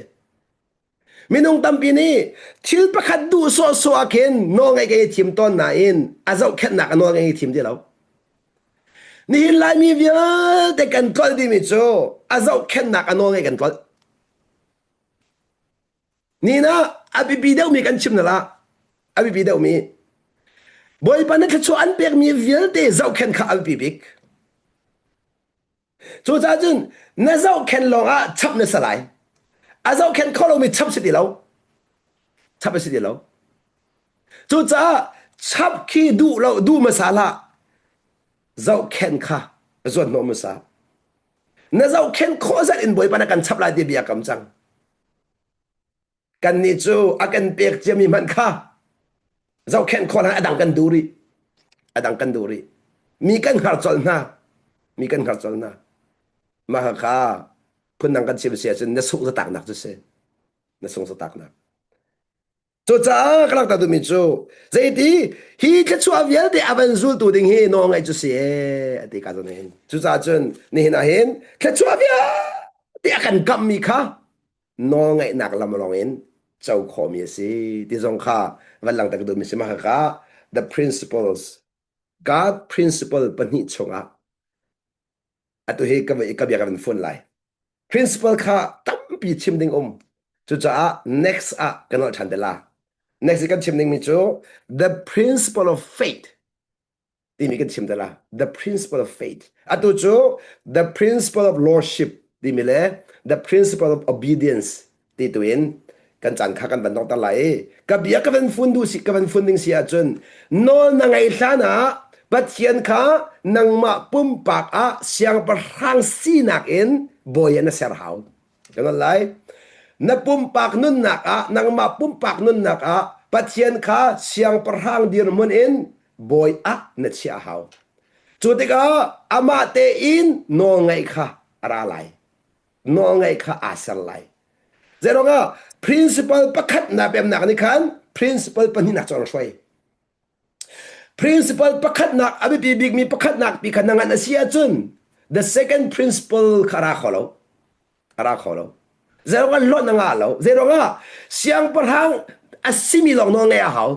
Minung tampi nih thil pakhat duh sawhsawh ah khin nawl ngeih ka i thim tawn nain a zohkhenhnak a nawl ngeih i thim ti lo. Nihin Laimi vialte kan tlolh dimi cu a zohkhenhnak a nawl ngeih kan tlolh. Ni na a biapi deuhmi kan chim na la. A biapi deuhmi. Bawipa na thluachuah an pekmi vialte zohkhenh kha a biapi bik. Cucaah cun na zohkhenh lawngah chap na si lai. A zohkhenh kho lomi chap si ti lo. Chap a si ti lo. Cucaah chap khi duh lo duh hmasa hlah. Zohkhenh kha zuan hnawh hmasa. Na zohkhenh khawh zat in Bawipa na kan chap lai ti bia kam cang. Kannih cu a kan pek ciami hmanh kha zohkhenh khawh hlan a dang kan duh rih. A dang kan duh rih. Mi kan hngar colh hna. Mi kan hngar colh hna. Mah kha phundang kan chim si ahcun na sungh zataknak cu si. Na sungh zataknak. Cucaah ka langhter duhmi cu zeiti hi thluachuah vialte a van zultu ding hi nawlngaih cu si ee a ti ka zawn hin. Cucaah cun nihin ah hin thluachuah vialte a kan kamhmi kha nawlngaihnak lam lawng in co khawhmi a si ti zong kha van langhter ka duhmi si mah kha the principles God principle pahnih chungah atu hi ka ka bia ka van fun lai principle kha tampi chim ding um cucaah next ah kan nolh ṭhan te la next i kan chim dingmi cu the principle of faith timi kan chim te la the principle of faith atu cu the principle of lordship timi le the principle of obedience ti tu in kan caan kha kan van donghter lai i ka bia ka van fun duh si ka van fun ding si ahcun nawl na ngaih hlan ah Pathian kha nangmah pumpak ah siangpahrang sinak in bawi ah na ser hau kan lai na pumpak nunnak ah nangmah pumpak nunnak ah Pathian kha siangpahrang dirhmun in bawi ah na chiah hau cu tikah amah tein nawl ngaih kha a ra lai nawlngaih kha aa ser lai. Zeiruangah principle pakhat na pemnak nih khan principle pahnihnak cu a hruai. Principle pakhatnak a biapi bikmi pakhatnak pi kha na ngan a si ahcun the second principle kha a ra kho lo. A ra kho lo. Zeiruangah hlawt na ngah lo. Zeiruangah siangpahrang a simi lawng nawl ngeih a hau.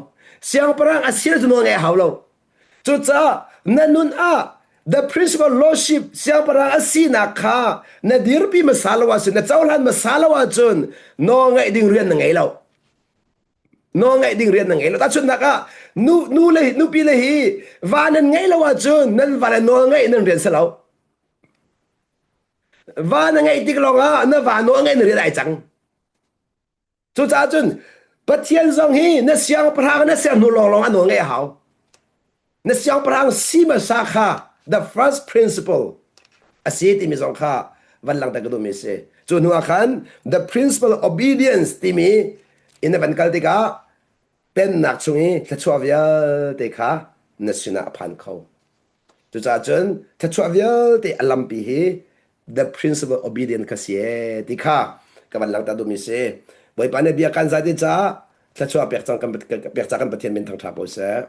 Siangpahrang a si cu nawl ngeih a hau lo. Cucaah na nun ah the principal lordship siangpahrang a sinak kha na dirpi hmasa lo ahcun na cohlan hmasa lo ahcun nawlngaih ding rian na ngei lo. Nawlngaih ding rian na ngei lo. Tahchunhnak ah nu, nu le nupi le hi va nan ngeih lo ahcun nan va le nawlngaih nan rian si lo. Va na ngeih tik lawngah na va nawlngaih na rian ai cang. Cucaah cun Pathian zong hi na siangpahrang na ser hnu lawnglawng a nawl ngeih a hau. Na siangpahrang si hmasa kha the first principle a si timi zong kha van langhter ka duhmi a si. Cu hnu ah khan the principle of obedience timi in na van kal tikah pennak chung i thluachuah vialte kha na sinah a phan kho. Cucaah cun thluachuah vialte a lampi hi the principle obedient kha si ee ti kha ka van langhter duhmi si. Bawipa nih bia kan zai te caah thluachuah pek cang kan pek ca kan Pathian min thangṭha ko seh.